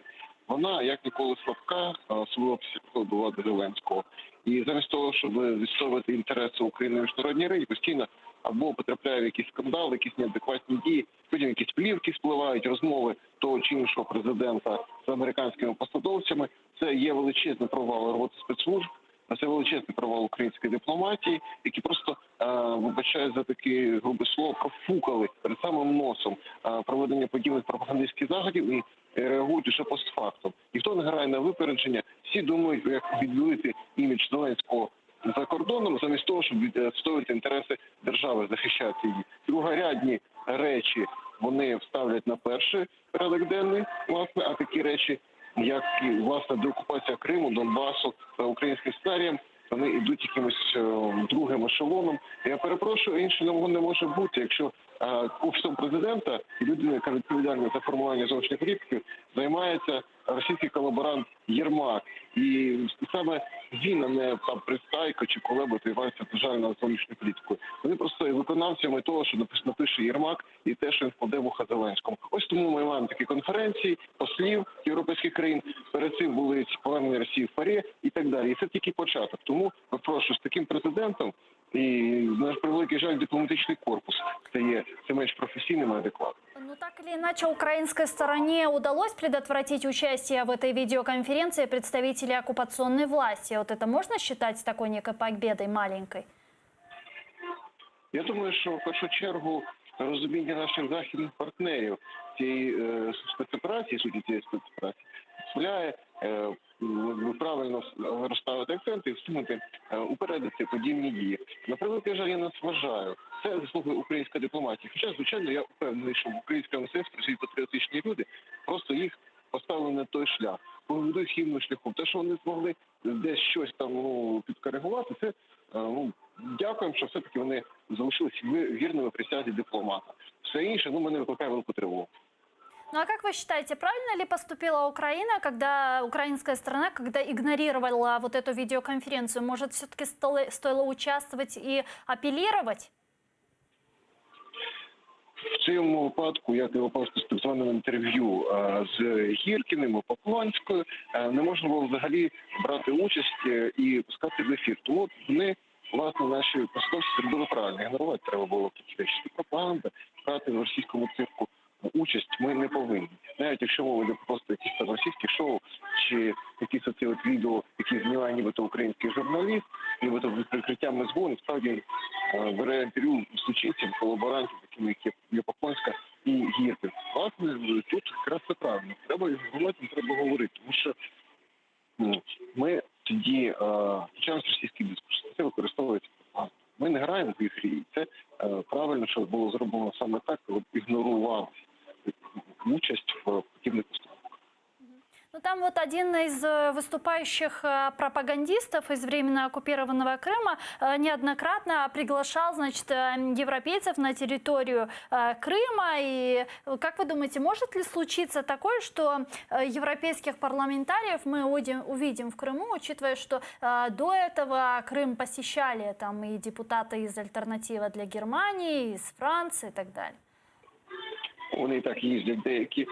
Speaker 8: Вона як ніколи слабка, особливо після приходу влади Зеленського. І замість того, щоб відстоювати інтереси України на міжнародній арені, постійно або потрапляє в якісь скандали, якісь неадекватні дії, потім якісь плівки спливають, розмови того чи іншого президента з американськими посадовцями. Це є величезний провал роботи спецслужб. А це величезний провал української дипломатії, які просто е, вибачаю за таке грубе слово, профукали перед самим носом е, проведення подібних пропагандистських заходів і реагують уже постфактум. Ніхто не грає на випередження, всі думають, як відбілити імідж Зеленського за кордоном, замість того, щоб відстоювати інтереси держави, захищати її. Другорядні речі вони вставлять на перший порядок денний, власне, а такі речі, як і, власне деокупація Криму, Донбасу та українським сценарієм, вони йдуть якимось е, другим ешелоном. Я перепрошую, іншого не може бути, якщо е, офісом президента і людина, яка відповідальна за формування зовнішньої політики, займається російський колаборант Єрмак. І саме він, а не там Пристайко чи Кулеба, займається, на жаль, на зовнішньою політикою. Вони просто є виконавцями того, що напише Єрмак, і те, що він вкладе вуха Зеленському. Ось тому ми маємо такі конференції послів європейських країн. Перед цим були ці повернення Росії в ПАРЄ і так далі. І це тільки початок. Тому прошу з таким президентом і на превеликий жаль, дипломатичний корпус стає все менш професійним і адекватним.
Speaker 1: Ну так или иначе, украинской стороне удалось предотвратить участие в этой видеоконференции представителей оккупационной власти. Вот это можно считать такой некой победой маленькой?
Speaker 8: Я думаю, що в першу чергу розуміння наших західних партнерів цієї е, спецоперації, суті цієї спецоперації, дозволяє е, м, правильно розставити акценти і встигнути е, упередити подібні дії. На превеликий жаль, я не вважаю. Це заслуги української дипломатії. Хоча, звичайно, я впевнений, що в українському МЗС працюють патріотичні люди, просто їх поставили на той шлях, поведуть хибним шляхом. Те, що вони змогли десь щось там ну, підкоригувати, це е, ну, дякуємо, що все-таки вони залишились вірними присязі дипломата. Все інше ну, мене викликає велику тривогу.
Speaker 1: Ну а как вы считаете, правильно ли поступила Украина, когда украинская сторона, когда игнорировала вот эту видеоконференцию? Может, все-таки стоило, стоило участвовать и апеллировать?
Speaker 8: В цьому випадку, як і в випадку з так званим інтерв'ю е, з Гіркіним і Поклонською, е, не можна було взагалі брати участь е, і пускати в ефір. Тому от вони, власне, наші посадовці зробили правильно. Ігнорувати треба було такі речі. Це пропаганда, брати в російському цирку участь ми не повинні. Навіть якщо мова йде просто якісь там російські шоу чи якісь оці от відео, які знімає нібито український журналіст, нібито під прикриттям СБУ, насправді е, бере інтерв'ю злочинців, колаборантів, такими як є Поклонська і Гіркін. Власне, тут якраз це правильно. Треба ігнорувати, не треба говорити, тому що ну, ми тоді е, включаємося в російський дискурс. Це використовується пропаганда. Ми не граємо в ігрі, і це е, правильно, що було зроблено саме так, коли ігнорувалася участь в подібних установах.
Speaker 1: Ну, там вот один из э, выступающих э, пропагандистов из временно оккупированного Крыма э, неоднократно приглашал, значит, европейцев на территорию Крыма. И как вы думаете, может ли случиться такое, что европейских парламентариев мы увидим, увидим в Крыму, учитывая, что до этого Крым посещали там и депутаты из «Альтернатива для Германии», из Франции и так далее?
Speaker 8: Вони і так їздять деякі е,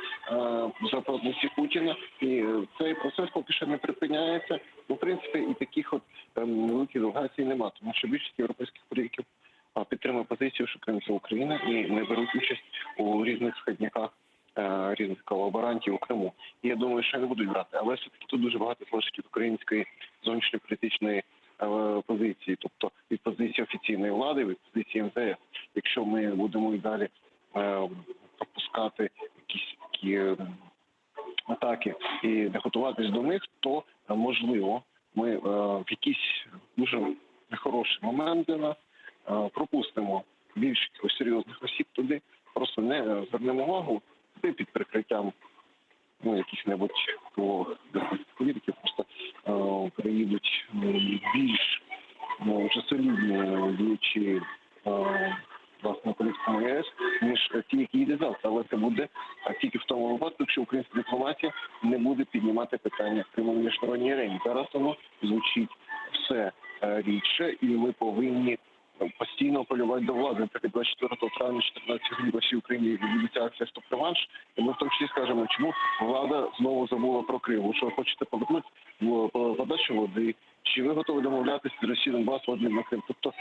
Speaker 8: за прописі Путіна, і е, цей процес поки що не припиняється. Ну, в принципі, і таких от ем, великих делегацій нема, тому що більшість європейських політиків а, підтримує позицію, що Крим це Україна, і не беруть участь у різних сходняках е, різних колаборантів у Криму. І я думаю, що не будуть брати, але все таки тут дуже багато залежить від української зовнішньополітичної е, позиції, тобто від позиції офіційної влади, від позиції МЗС. Якщо ми будемо і далі е, пропускати якісь такі е, атаки і не готуватись до них, то е, можливо ми е, в якийсь дуже нехороший момент для нас пропустимо більш якихось серйозних осіб туди, просто не звернемо увагу, туди під прикриттям ну, яких-небудь впливових політиків просто е, приїдуть більш ну, вже солідні діячі е, власне політикуму ЄС, ніж ті, які їдуть завтра. Але це буде тільки в тому випадку, якщо українська дипломатія не буде піднімати питання Криму на міжнародній арені. Зараз воно звучить все е, рідше, і ми повинні постійно апелювати до влади. Наприклад, 24 травня, 14 годині по всій Україні відбудеться акція «Стоп реванш», і ми в тому числі скажемо, чому влада знову забула про Крим. Ви що, хочете повернути подачу води? Чи ви готові домовлятися з Росією Донбас в на Крим? Тобто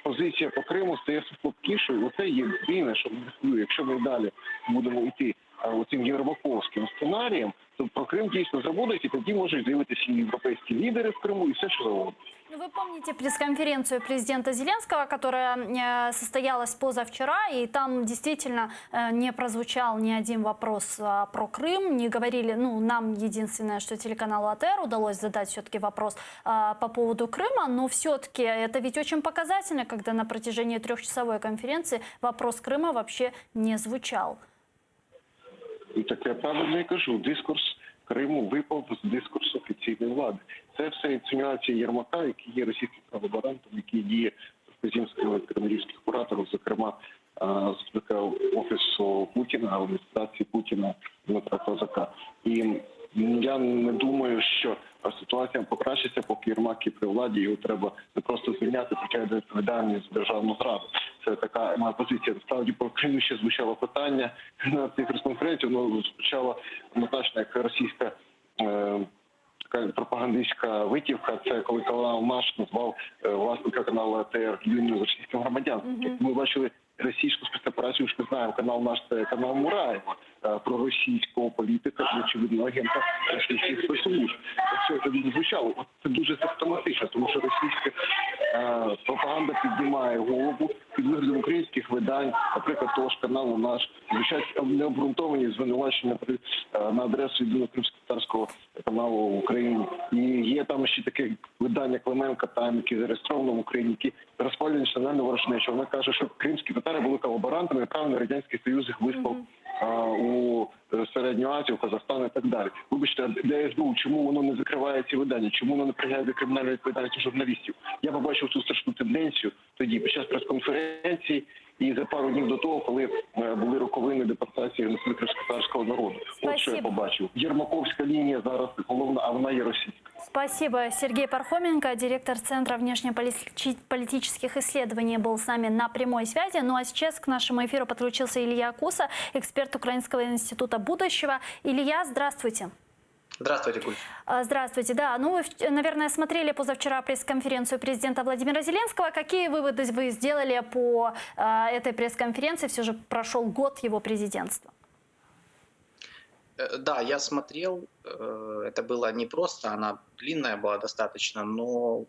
Speaker 8: позиція по Криму стає все слабкішою. Оце єдине, що мене хвилює. Якщо ми далі будемо йти оцим єрмаковським сценарієм, то про Крим дійсно забудуть, і тоді можуть з'явитися і європейські лідери в Криму, і все, що завгодно.
Speaker 1: Ну, вы помните пресс-конференцию президента Зеленского, которая состоялась позавчера, и там действительно не прозвучал ни один вопрос про Крым, не говорили, ну, нам единственное, что телеканалу АТР удалось задать все-таки вопрос по поводу Крыма, но все-таки это ведь очень показательно, когда на протяжении трехчасовой конференции вопрос Крыма вообще не звучал.
Speaker 8: І так я правильно і кажу, дискурс Криму випав з дискурсу офіційної влади. Це все інсинуації Єрмака, який є російським колаборантом, який діє з вказівками кремлівських кураторів, зокрема заступника офісу Путіна, адміністрації Путіна Дмитра Козака. І я не думаю, що ситуація покращиться, поки Єрмак є при владі, його треба не просто звільняти, притягнути до відповідальності за державну зраду. Це така моя позиція. Насправді по Криму ще звучало питання на цій прес-конференції, воно звучало однозначно як російська така пропагандистська витівка. Це коли канал наш назвав власника каналу АТР людиною з російським громадянством. Тобто ми бачили російську спецоперацію, ж ми знаємо, канал наш це канал Мураєва, проросійського політика і очевидно агента російських спецслужб. Все це звучало. От це дуже симптоматично, тому що російська пропаганда піднімає голову під виглядом українських видань, наприклад, того ж каналу наш, звучать необґрунтовані звинувачення на адресу єдиного кримськотатарського каналу в Україні. І є там ще таке видання Клименка Тайм, яке зареєстровано в Україні, які розпалюють національну ворожнечу. Вона каже, що кримські татари були колаборантами, і правильно Радянський Союз їх вислав у Середню Азію, в Казахстан і так далі. Вибачте, а де СБУ? Чому воно не закриває ці видання? Чому воно не притягує до кримінальної відповідальності журналістів? Я побачив цю страшну тенденцію тоді, під час прес-конференції і за пару днів до того, коли були роковини депортації геноциду кримськотатарського народу. От що я
Speaker 1: Спасибо.
Speaker 8: побачив. Єрмаковська лінія зараз головна, а вона є російська.
Speaker 1: Спасибо. Сергей Пархоменко, директор Центра внешнеполитических исследований, был с нами на прямой связи. Ну а сейчас к нашему эфиру подключился Илья Куса, эксперт Украинского института будущего. Илья, здравствуйте.
Speaker 9: Здравствуйте, Гуль.
Speaker 1: Здравствуйте. Да, ну вы, наверное, смотрели позавчера пресс-конференцию президента Владимира Зеленского. Какие выводы вы сделали по этой пресс-конференции? Все же прошел год его президентства.
Speaker 9: Да, я смотрел, это было непросто, она длинная была достаточно, но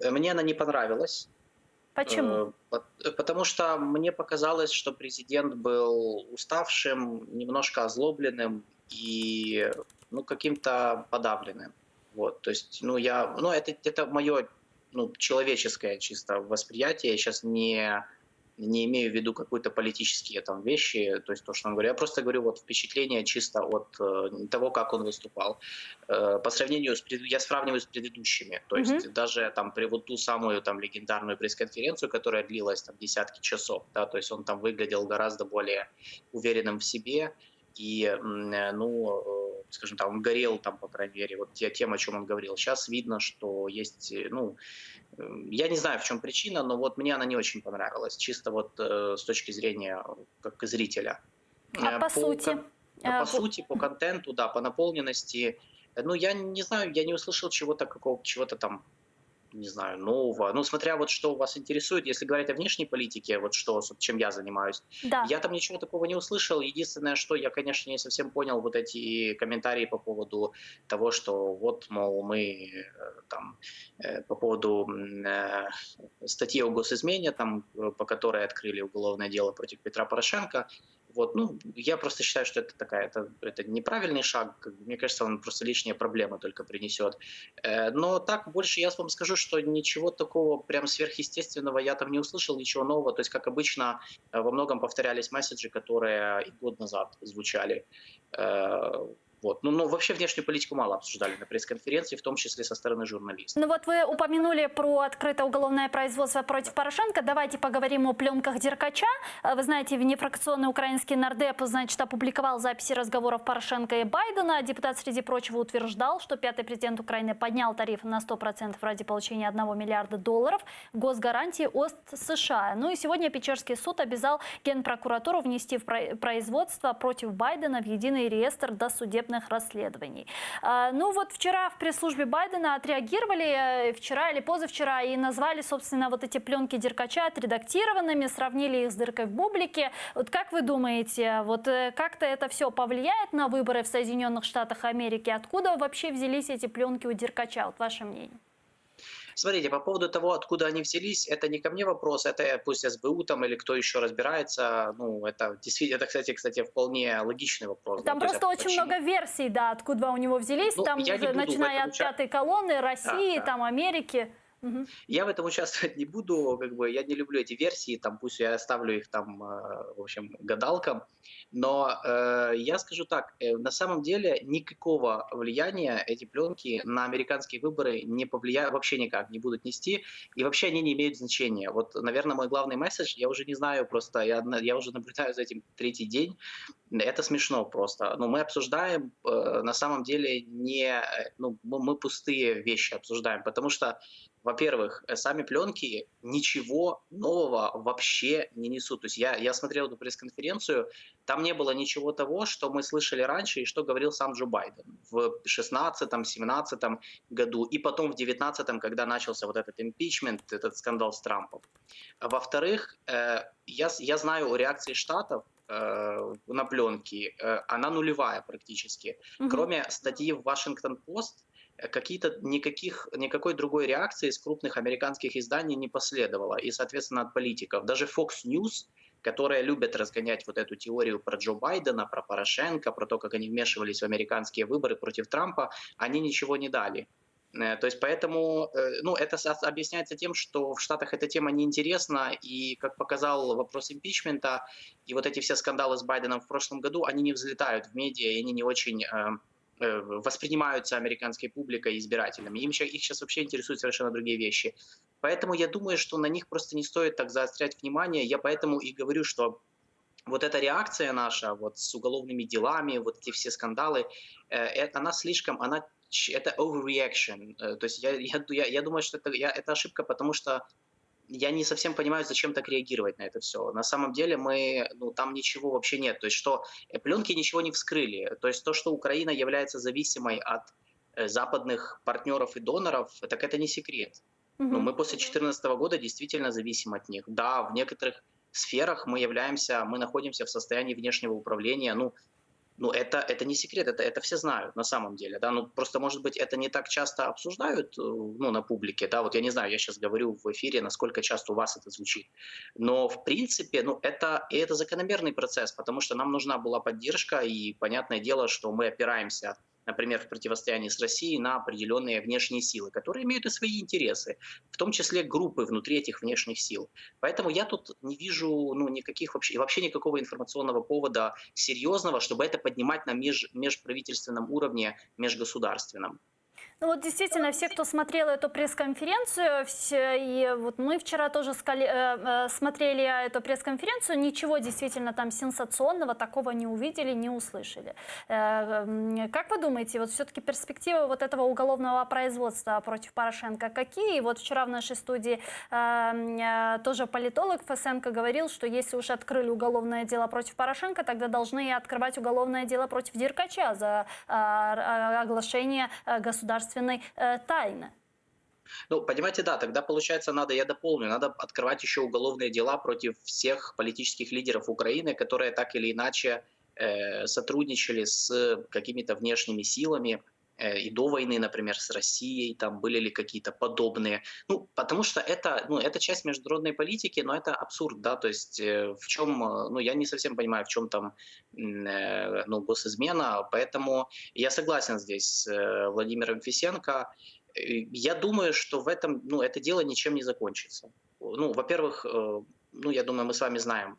Speaker 9: мне она не понравилась.
Speaker 1: Почему?
Speaker 9: Потому что мне показалось, что президент был уставшим, немножко озлобленным и ну, каким-то подавленным. Вот, то есть, ну, я, ну, это мое, ну, человеческое чисто восприятие. Я сейчас не имею в виду какие-то политические там вещи, то есть то, что он говорит. Я просто говорю вот впечатление чисто от того, как он выступал. По сравнению с, я сравниваю с предыдущими, то есть даже там при вот ту самую там легендарную пресс-конференцию, которая длилась там десятки часов, да, то есть он там выглядел гораздо более уверенным в себе и, ну, скажем так, он горел там, по крайней мере, вот тем, о чем он говорил. Сейчас видно, что есть, ну, я не знаю, в чем причина, но вот мне она не очень понравилась, чисто вот с точки зрения как зрителя.
Speaker 1: А по сути?
Speaker 9: По сути, по контенту, да, по наполненности. Ну, я не знаю, я не услышал чего-то какого, чего-то там, не знаю, нового. Ну, смотря вот что вас интересует, если говорить о внешней политике, вот что, чем я занимаюсь, я там ничего такого не услышал. Единственное, что я, конечно, не совсем понял вот эти комментарии по поводу того, что вот, мол, мы там по поводу статьи о госизмене, там, по которой открыли уголовное дело против Петра Порошенко. Вот, ну, я просто считаю, что это такая, это неправильный шаг. Мне кажется, он просто лишние проблемы только принесет. Но так больше я вам скажу, что ничего такого прям сверхъестественного я там не услышал, ничего нового. То есть, как обычно, во многом повторялись месседжи, которые и год назад звучали. Вот. Ну, ну, вообще внешнюю политику мало обсуждали на пресс-конференции, в том числе со стороны журналистов.
Speaker 1: Ну вот вы упомянули про открытое уголовное производство против Порошенко. Давайте поговорим о пленках Деркача. Вы знаете, внефракционный украинский нардеп, значит, опубликовал записи разговоров Порошенко и Байдена. Депутат, среди прочего, утверждал, что пятый президент Украины поднял тарифы на 100% ради получения 1 миллиарда долларов госгарантии от США. Ну и сегодня Печерский суд обязал Генпрокуратуру внести в производство против Байдена в единый реестр досудебных расследований. Ну вот вчера в пресс-службе Байдена отреагировали, вчера или позавчера, и назвали, собственно, вот эти пленки Деркача отредактированными, сравнили их с дыркой в бублике. Вот как вы думаете, вот как-то это все повлияет на выборы в Соединенных Штатах Америки? Откуда вообще взялись эти пленки у Деркача? Вот ваше мнение.
Speaker 9: Смотрите, по поводу того, откуда они взялись, это не ко мне вопрос, это пусть СБУ там или кто еще разбирается. Ну, это действительно, это, кстати, вполне логичный вопрос.
Speaker 1: Там
Speaker 9: да, то есть,
Speaker 1: просто
Speaker 9: а
Speaker 1: очень
Speaker 9: почему?
Speaker 1: много версий, да, откуда у него взялись,
Speaker 9: Ну,
Speaker 1: там
Speaker 9: я не
Speaker 1: уже
Speaker 9: буду в
Speaker 1: начиная
Speaker 9: этом
Speaker 1: от
Speaker 9: уча-
Speaker 1: пятой колонны, России,
Speaker 9: да.
Speaker 1: там Америки. Мгм.
Speaker 9: Я в этом участвовать не буду, как бы я не люблю эти версии, там пусть я оставлю их там, в общем, гадалкам. Но я скажу так, на самом деле никакого влияния эти пленки на американские выборы не повлияют, вообще никак не будут нести, и вообще они не имеют значения. Вот, наверное, мой главный месседж, я уже не знаю, просто я уже наблюдаю за этим третий день, это смешно просто. Но мы обсуждаем, на самом деле не, ну, мы пустые вещи обсуждаем, потому что, во-первых, сами пленки ничего нового вообще не несут. То есть я смотрел эту пресс-конференцию, там не было ничего того, что мы слышали раньше и что говорил сам Джо Байден в 16-17 году и потом в 19 когда начался вот этот импичмент, этот скандал с Трампом. Во-вторых, я знаю о реакции Штатов на пленки, она нулевая практически.
Speaker 1: Мгм.
Speaker 9: Кроме статьи в Вашингтон-Пост, какие-то никакой другой реакции из крупных американских изданий не последовало. И, соответственно, от политиков. Даже Fox News, которые любят разгонять вот эту теорию про Джо Байдена, про Порошенко, про то, как они вмешивались в американские выборы против Трампа, они ничего не дали. То есть поэтому, ну, это объясняется тем, что в Штатах эта тема неинтересна, и, как показал вопрос импичмента, и вот эти все скандалы с Байденом в прошлом году, они не взлетают в медиа, и они не очень воспринимаются американской публикой и избирателями. Их сейчас вообще интересуют совершенно другие вещи. Поэтому я думаю, что на них просто не стоит так заострять внимание. Я поэтому и говорю, что вот эта реакция наша вот с уголовными делами, вот эти все скандалы, она слишком, она это overreaction. То есть я думаю, что это ошибка, потому что я не совсем понимаю, зачем так реагировать на это все. На самом деле ну, там ничего вообще нет. То есть что пленки ничего не вскрыли. То есть то, что Украина является зависимой от западных партнеров и доноров, так это не секрет. Ну,
Speaker 1: Мгм.
Speaker 9: мы после 2014 года действительно зависим от них. Да, в некоторых сферах мы находимся в состоянии внешнего управления. Ну это не секрет, это все знают на самом деле. Да? Ну, просто, может быть, это не так часто обсуждают ну, на публике. Да? Вот я не знаю, я щас говорю в эфире, насколько часто у вас это звучит. Но, в принципе, ну, это закономерный процесс, потому что нам нужна была поддержка, и понятное дело, что мы опираемся, например, в противостоянии с Россией на определенные внешние силы, которые имеют и свои интересы, в том числе группы внутри этих внешних сил. Поэтому я тут не вижу, ну, никаких вообще, вообще никакого информационного повода серьезного, чтобы это поднимать на межправительственном уровне, межгосударственном.
Speaker 1: Ну вот действительно, все, кто смотрел эту пресс-конференцию, все, и вот мы вчера тоже смотрели эту пресс-конференцию, ничего действительно там сенсационного такого не увидели, не услышали. Как вы думаете, вот все-таки перспективы вот этого уголовного производства против Порошенко какие? И вот вчера в нашей студии тоже политолог Фесенко говорил, что если уж открыли уголовное дело против Порошенко, тогда должны и открывать уголовное дело против Деркача за оглашение государственной тайны.
Speaker 9: Ну, понимаете, да, тогда получается надо, я дополню, надо открывать еще уголовные дела против всех политических лидеров Украины, которые так или иначе сотрудничали с какими-то внешними силами, и до войны, например, с Россией, там были ли какие-то подобные. Ну, потому что это часть международной политики, но это абсурд, да, то есть в чем, ну, я не совсем понимаю, в чем там госизмена, поэтому я согласен здесь с Владимиром Фесенко. Я думаю, что в этом, ну, это дело ничем не закончится. Ну, во-первых, я думаю, мы с вами знаем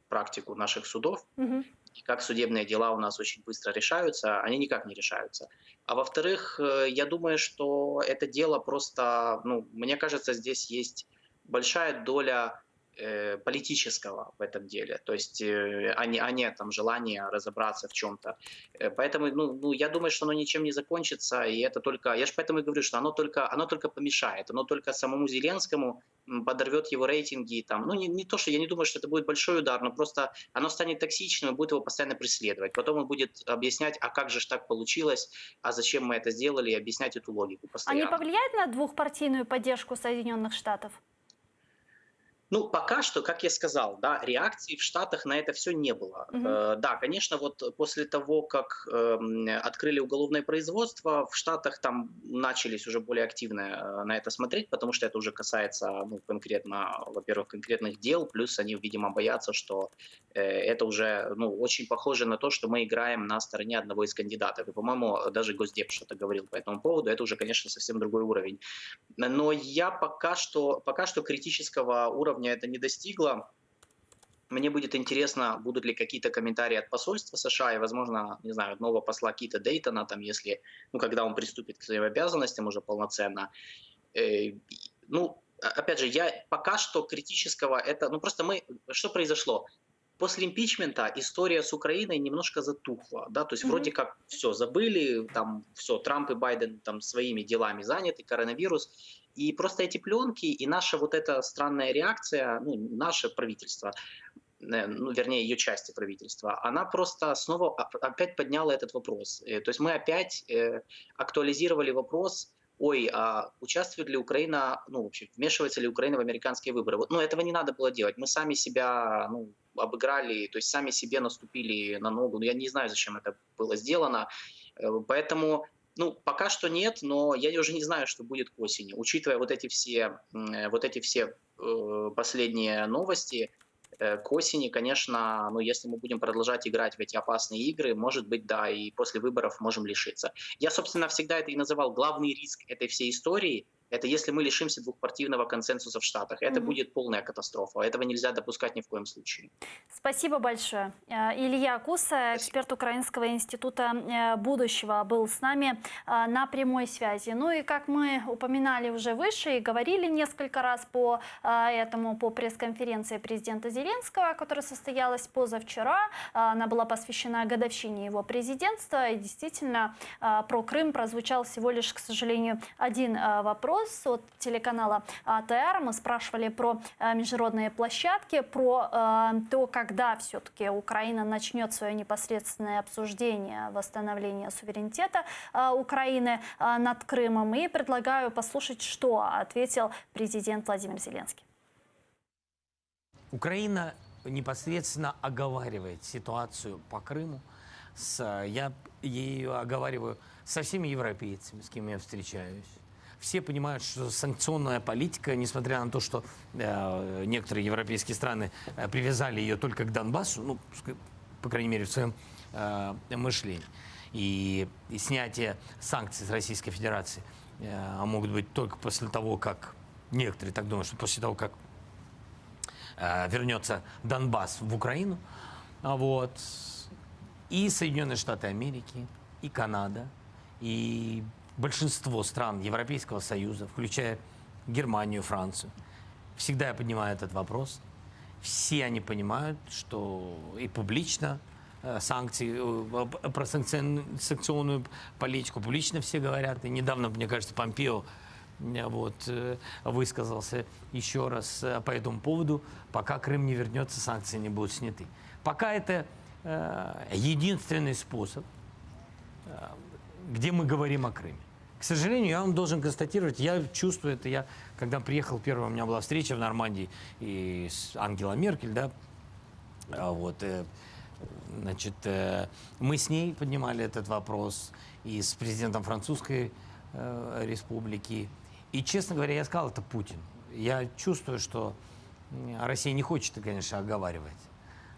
Speaker 9: практику наших судов.
Speaker 1: Мгм.
Speaker 9: И как судебные дела у нас очень быстро решаются, они никак не решаются. А во-вторых, э, я думаю, что это дело просто, ну, мне кажется, здесь есть большая доля э, политического в этом деле, то есть, э, а не, а не там желание разобраться в чем-то. Э, поэтому, ну, ну, я думаю, что оно ничем не закончится, и это только, я же поэтому и говорю, что оно только, оно только помешает, оно только самому Зеленскому подорвет его рейтинги, там, ну, не, не то, что я не думаю, что это будет большой удар, но просто оно станет токсичным и будет его постоянно преследовать. Потом он будет объяснять, а как же ж так получилось, а зачем мы это сделали, и объяснять эту логику постоянно.
Speaker 1: А не повлияет на двухпартийную поддержку Соединенных Штатов?
Speaker 9: Ну, пока что, как я сказал, да, реакции в Штатах на это все не было. Угу. Э, да, конечно, вот после того, как э, открыли уголовное производство, в Штатах там начались уже более активно э, на это смотреть, потому что это уже касается, ну, конкретно, во-первых, конкретных дел, плюс они, видимо, боятся, что э, это уже, ну, очень похоже на то, что мы играем на стороне одного из кандидатов. И, по-моему, даже Госдеп что-то говорил по этому поводу. Это уже, конечно, совсем другой уровень. Но я пока что, пока что критического уровня это не достигло. Мне будет интересно, будут ли какие-то комментарии от посольства США и, возможно, не знаю, от нового посла Кита Дейтона, там, если, ну, когда он приступит к своим обязанностям уже полноценно. Э, ну, опять же, я пока что критического это, ну, просто мы, что произошло? После импичмента история с Украиной немножко затухла, да, то есть mm-hmm. вроде как все забыли, там все, Трамп и Байден там своими делами заняты, коронавирус, и просто эти пленки и наша вот эта странная реакция, ну, наше правительство, э, ну, вернее, ее части правительства, она просто снова опять подняла этот вопрос. Э, то есть мы опять э, актуализировали вопрос, ой, а участвует ли Украина, ну, вообще, вмешивается ли Украина в американские выборы. Вот, ну, этого не надо было делать. Мы сами себя, ну, обыграли, то есть сами себе наступили на ногу. Ну, я не знаю, зачем это было сделано. Поэтому ну, пока что нет, но я уже не знаю, что будет к осени. Учитывая вот эти все, вот эти все э, последние новости, э, к осени, конечно, ну, если мы будем продолжать играть в эти опасные игры, может быть, да, и после выборов можем лишиться. Я, собственно, всегда это и называл главный риск этой всей истории – это если мы лишимся двухпартийного консенсуса в Штатах. Это mm-hmm. будет полная катастрофа. Этого нельзя допускать ни в коем случае.
Speaker 1: Спасибо большое. Э, Илья Куса, эксперт Украинского института э, будущего, был с нами э, на прямой связи. Ну и как мы упоминали уже выше и говорили несколько раз по этому, по пресс-конференции президента Зеленского, которая состоялась позавчера, она была посвящена годовщине его президентства. И действительно, про Крым прозвучал всего лишь, к сожалению, один вопрос вопрос от телеканала АТР. Мы спрашивали про э, международные площадки, про э, то, когда все-таки Украина начнет свое непосредственное обсуждение восстановления суверенитета э, Украины над Крымом. И предлагаю послушать, что ответил президент Владимир Зеленский.
Speaker 10: Украина непосредственно оговаривает ситуацию по Крыму. С, я ее оговариваю со всеми европейцами, с кем я встречаюсь все понимают, что санкционная политика, несмотря на то, что э, некоторые европейские страны э, привязали ее только к Донбассу, ну, по крайней мере, в своем э, мышлении, и, и снятие санкций с Российской Федерации э, могут быть только после того, как, некоторые так думают, что после того, как э, вернется Донбасс в Украину, а вот, и Соединенные Штаты Америки, и Канада, и большинство стран Европейского Союза, включая Германию, Францию, всегда я поднимаю этот вопрос. Все они понимают, что и публично э, санкции, э, про санкционную политику публично все говорят. И недавно, мне кажется, Помпео э, вот, высказался еще раз по этому поводу. Пока Крым не вернется, санкции не будут сняты. Пока это единственный способ, где мы говорим о Крыме. К сожалению, я вам должен констатировать, я чувствую это, я, когда приехал, первая у меня была встреча в Нормандии и с Ангелой Меркель, да, а вот, э, значит, э, мы с ней поднимали этот вопрос, и с президентом Французской э, республики. И, честно говоря, я сказал это Путин. Я чувствую, что Россия не хочет, конечно, оговаривать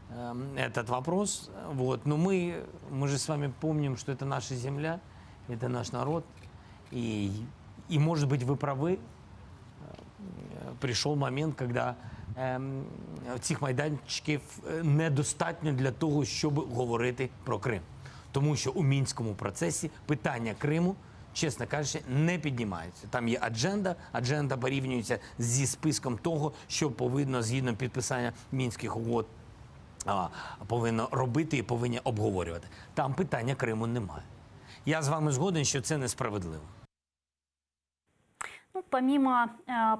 Speaker 10: эм, этот вопрос. Вот. Но мы, мы же с вами помним, что это наша земля, это наш народ. И, и может быть, вы правы. Прийшов момент, когда цих майданчиків недостатньо для того, щоб говорити про Крим. Тому що у мінському процесі питання Криму, чесно кажучи, не піднімаються. Там є адженда, адженда порівнюється зі списком того, що повинно згідно підписання мінських угод повинно робити і повинні обговорювати. Там питання Криму немає. Я з вами згоден, що це несправедливо.
Speaker 1: Ну, помимо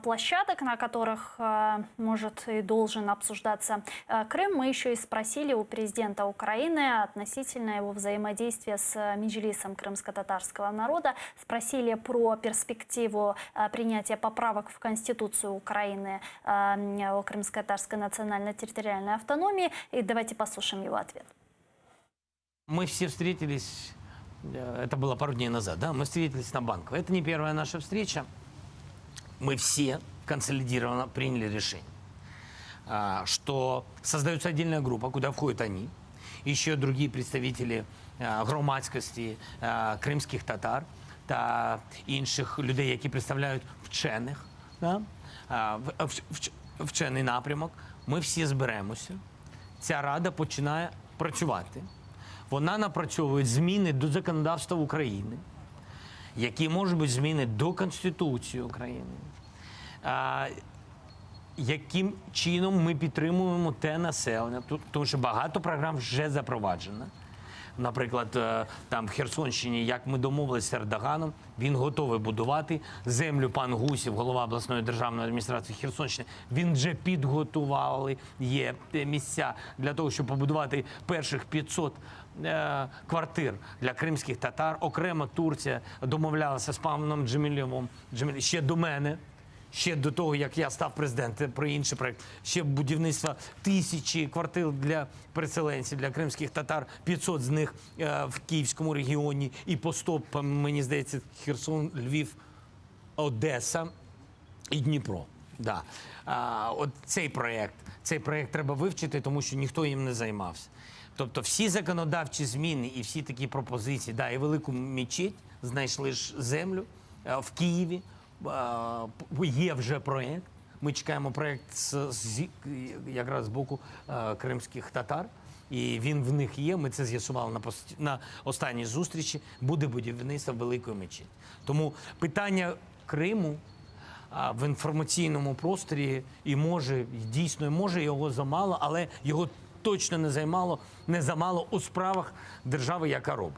Speaker 1: площадок, на которых может и должен обсуждаться Крым, мы еще и спросили у президента Украины относительно его взаимодействия с Меджлисом крымско-татарского народа, спросили про перспективу принятия поправок в Конституцию Украины о крымско-татарской национально-территориальной автономии. И давайте послушаем его ответ.
Speaker 10: Мы все встретились, это было пару дней назад, да, мы встретились на Банковой. Это не первая наша встреча. Мы все консолидированно приняли решение, что создается отдельная группа, куда входят они, еще другие представители громадськості, кримських татар та інших людей, які представляють вчених, да? Вчений напрямок. Ми всі зберемося. Ця рада починає працювати. Вона напрацьовує зміни до законодавства України, які можуть бути зміни до Конституції України. Яким чином ми підтримуємо те населення, тому що багато програм вже запроваджено. Наприклад, там в Херсонщині, як ми домовилися з Ердоганом, він готовий будувати землю. Пан Гусів, голова обласної державної адміністрації Херсонщини, він вже підготували є місця для того, щоб побудувати перших 500 квартир для кримських татар. Окремо Турція домовлялася з паном Джемілєвим ще до мене. Ще до того, як я став президентом, про інший проект, ще будівництво тисячі квартир для переселенців, для кримських татар, 500 з них в Київському регіоні і по 100, мені здається, Херсон, Львів, Одеса і Дніпро. Да. От цей проект треба вивчити, тому що ніхто їм не займався. Тобто всі законодавчі зміни і всі такі пропозиції, да, і велику мечеть, знайшли ж землю в Києві, є вже проект. Ми чекаємо проект якраз з боку кримських татар. І він в них є, ми це з'ясували на останній зустрічі, буде будівництво великої мечеті. Тому питання Криму в інформаційному просторі і може, дійсно, може його замало, але його точно не займало, не замало у справах держави, яка робить.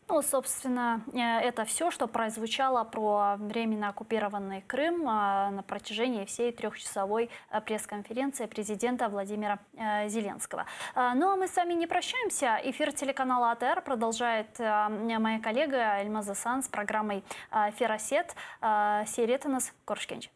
Speaker 1: Это все, что прозвучало про временно оккупированный Крым на протяжении всей трехчасовой пресс-конференции президента Владимира Зеленского. А мы с вами не прощаемся. Эфир телеканала АТР продолжает моя коллега Эльмаз Асан с программой Феросет. Seyir etiñiz. Körüşkence.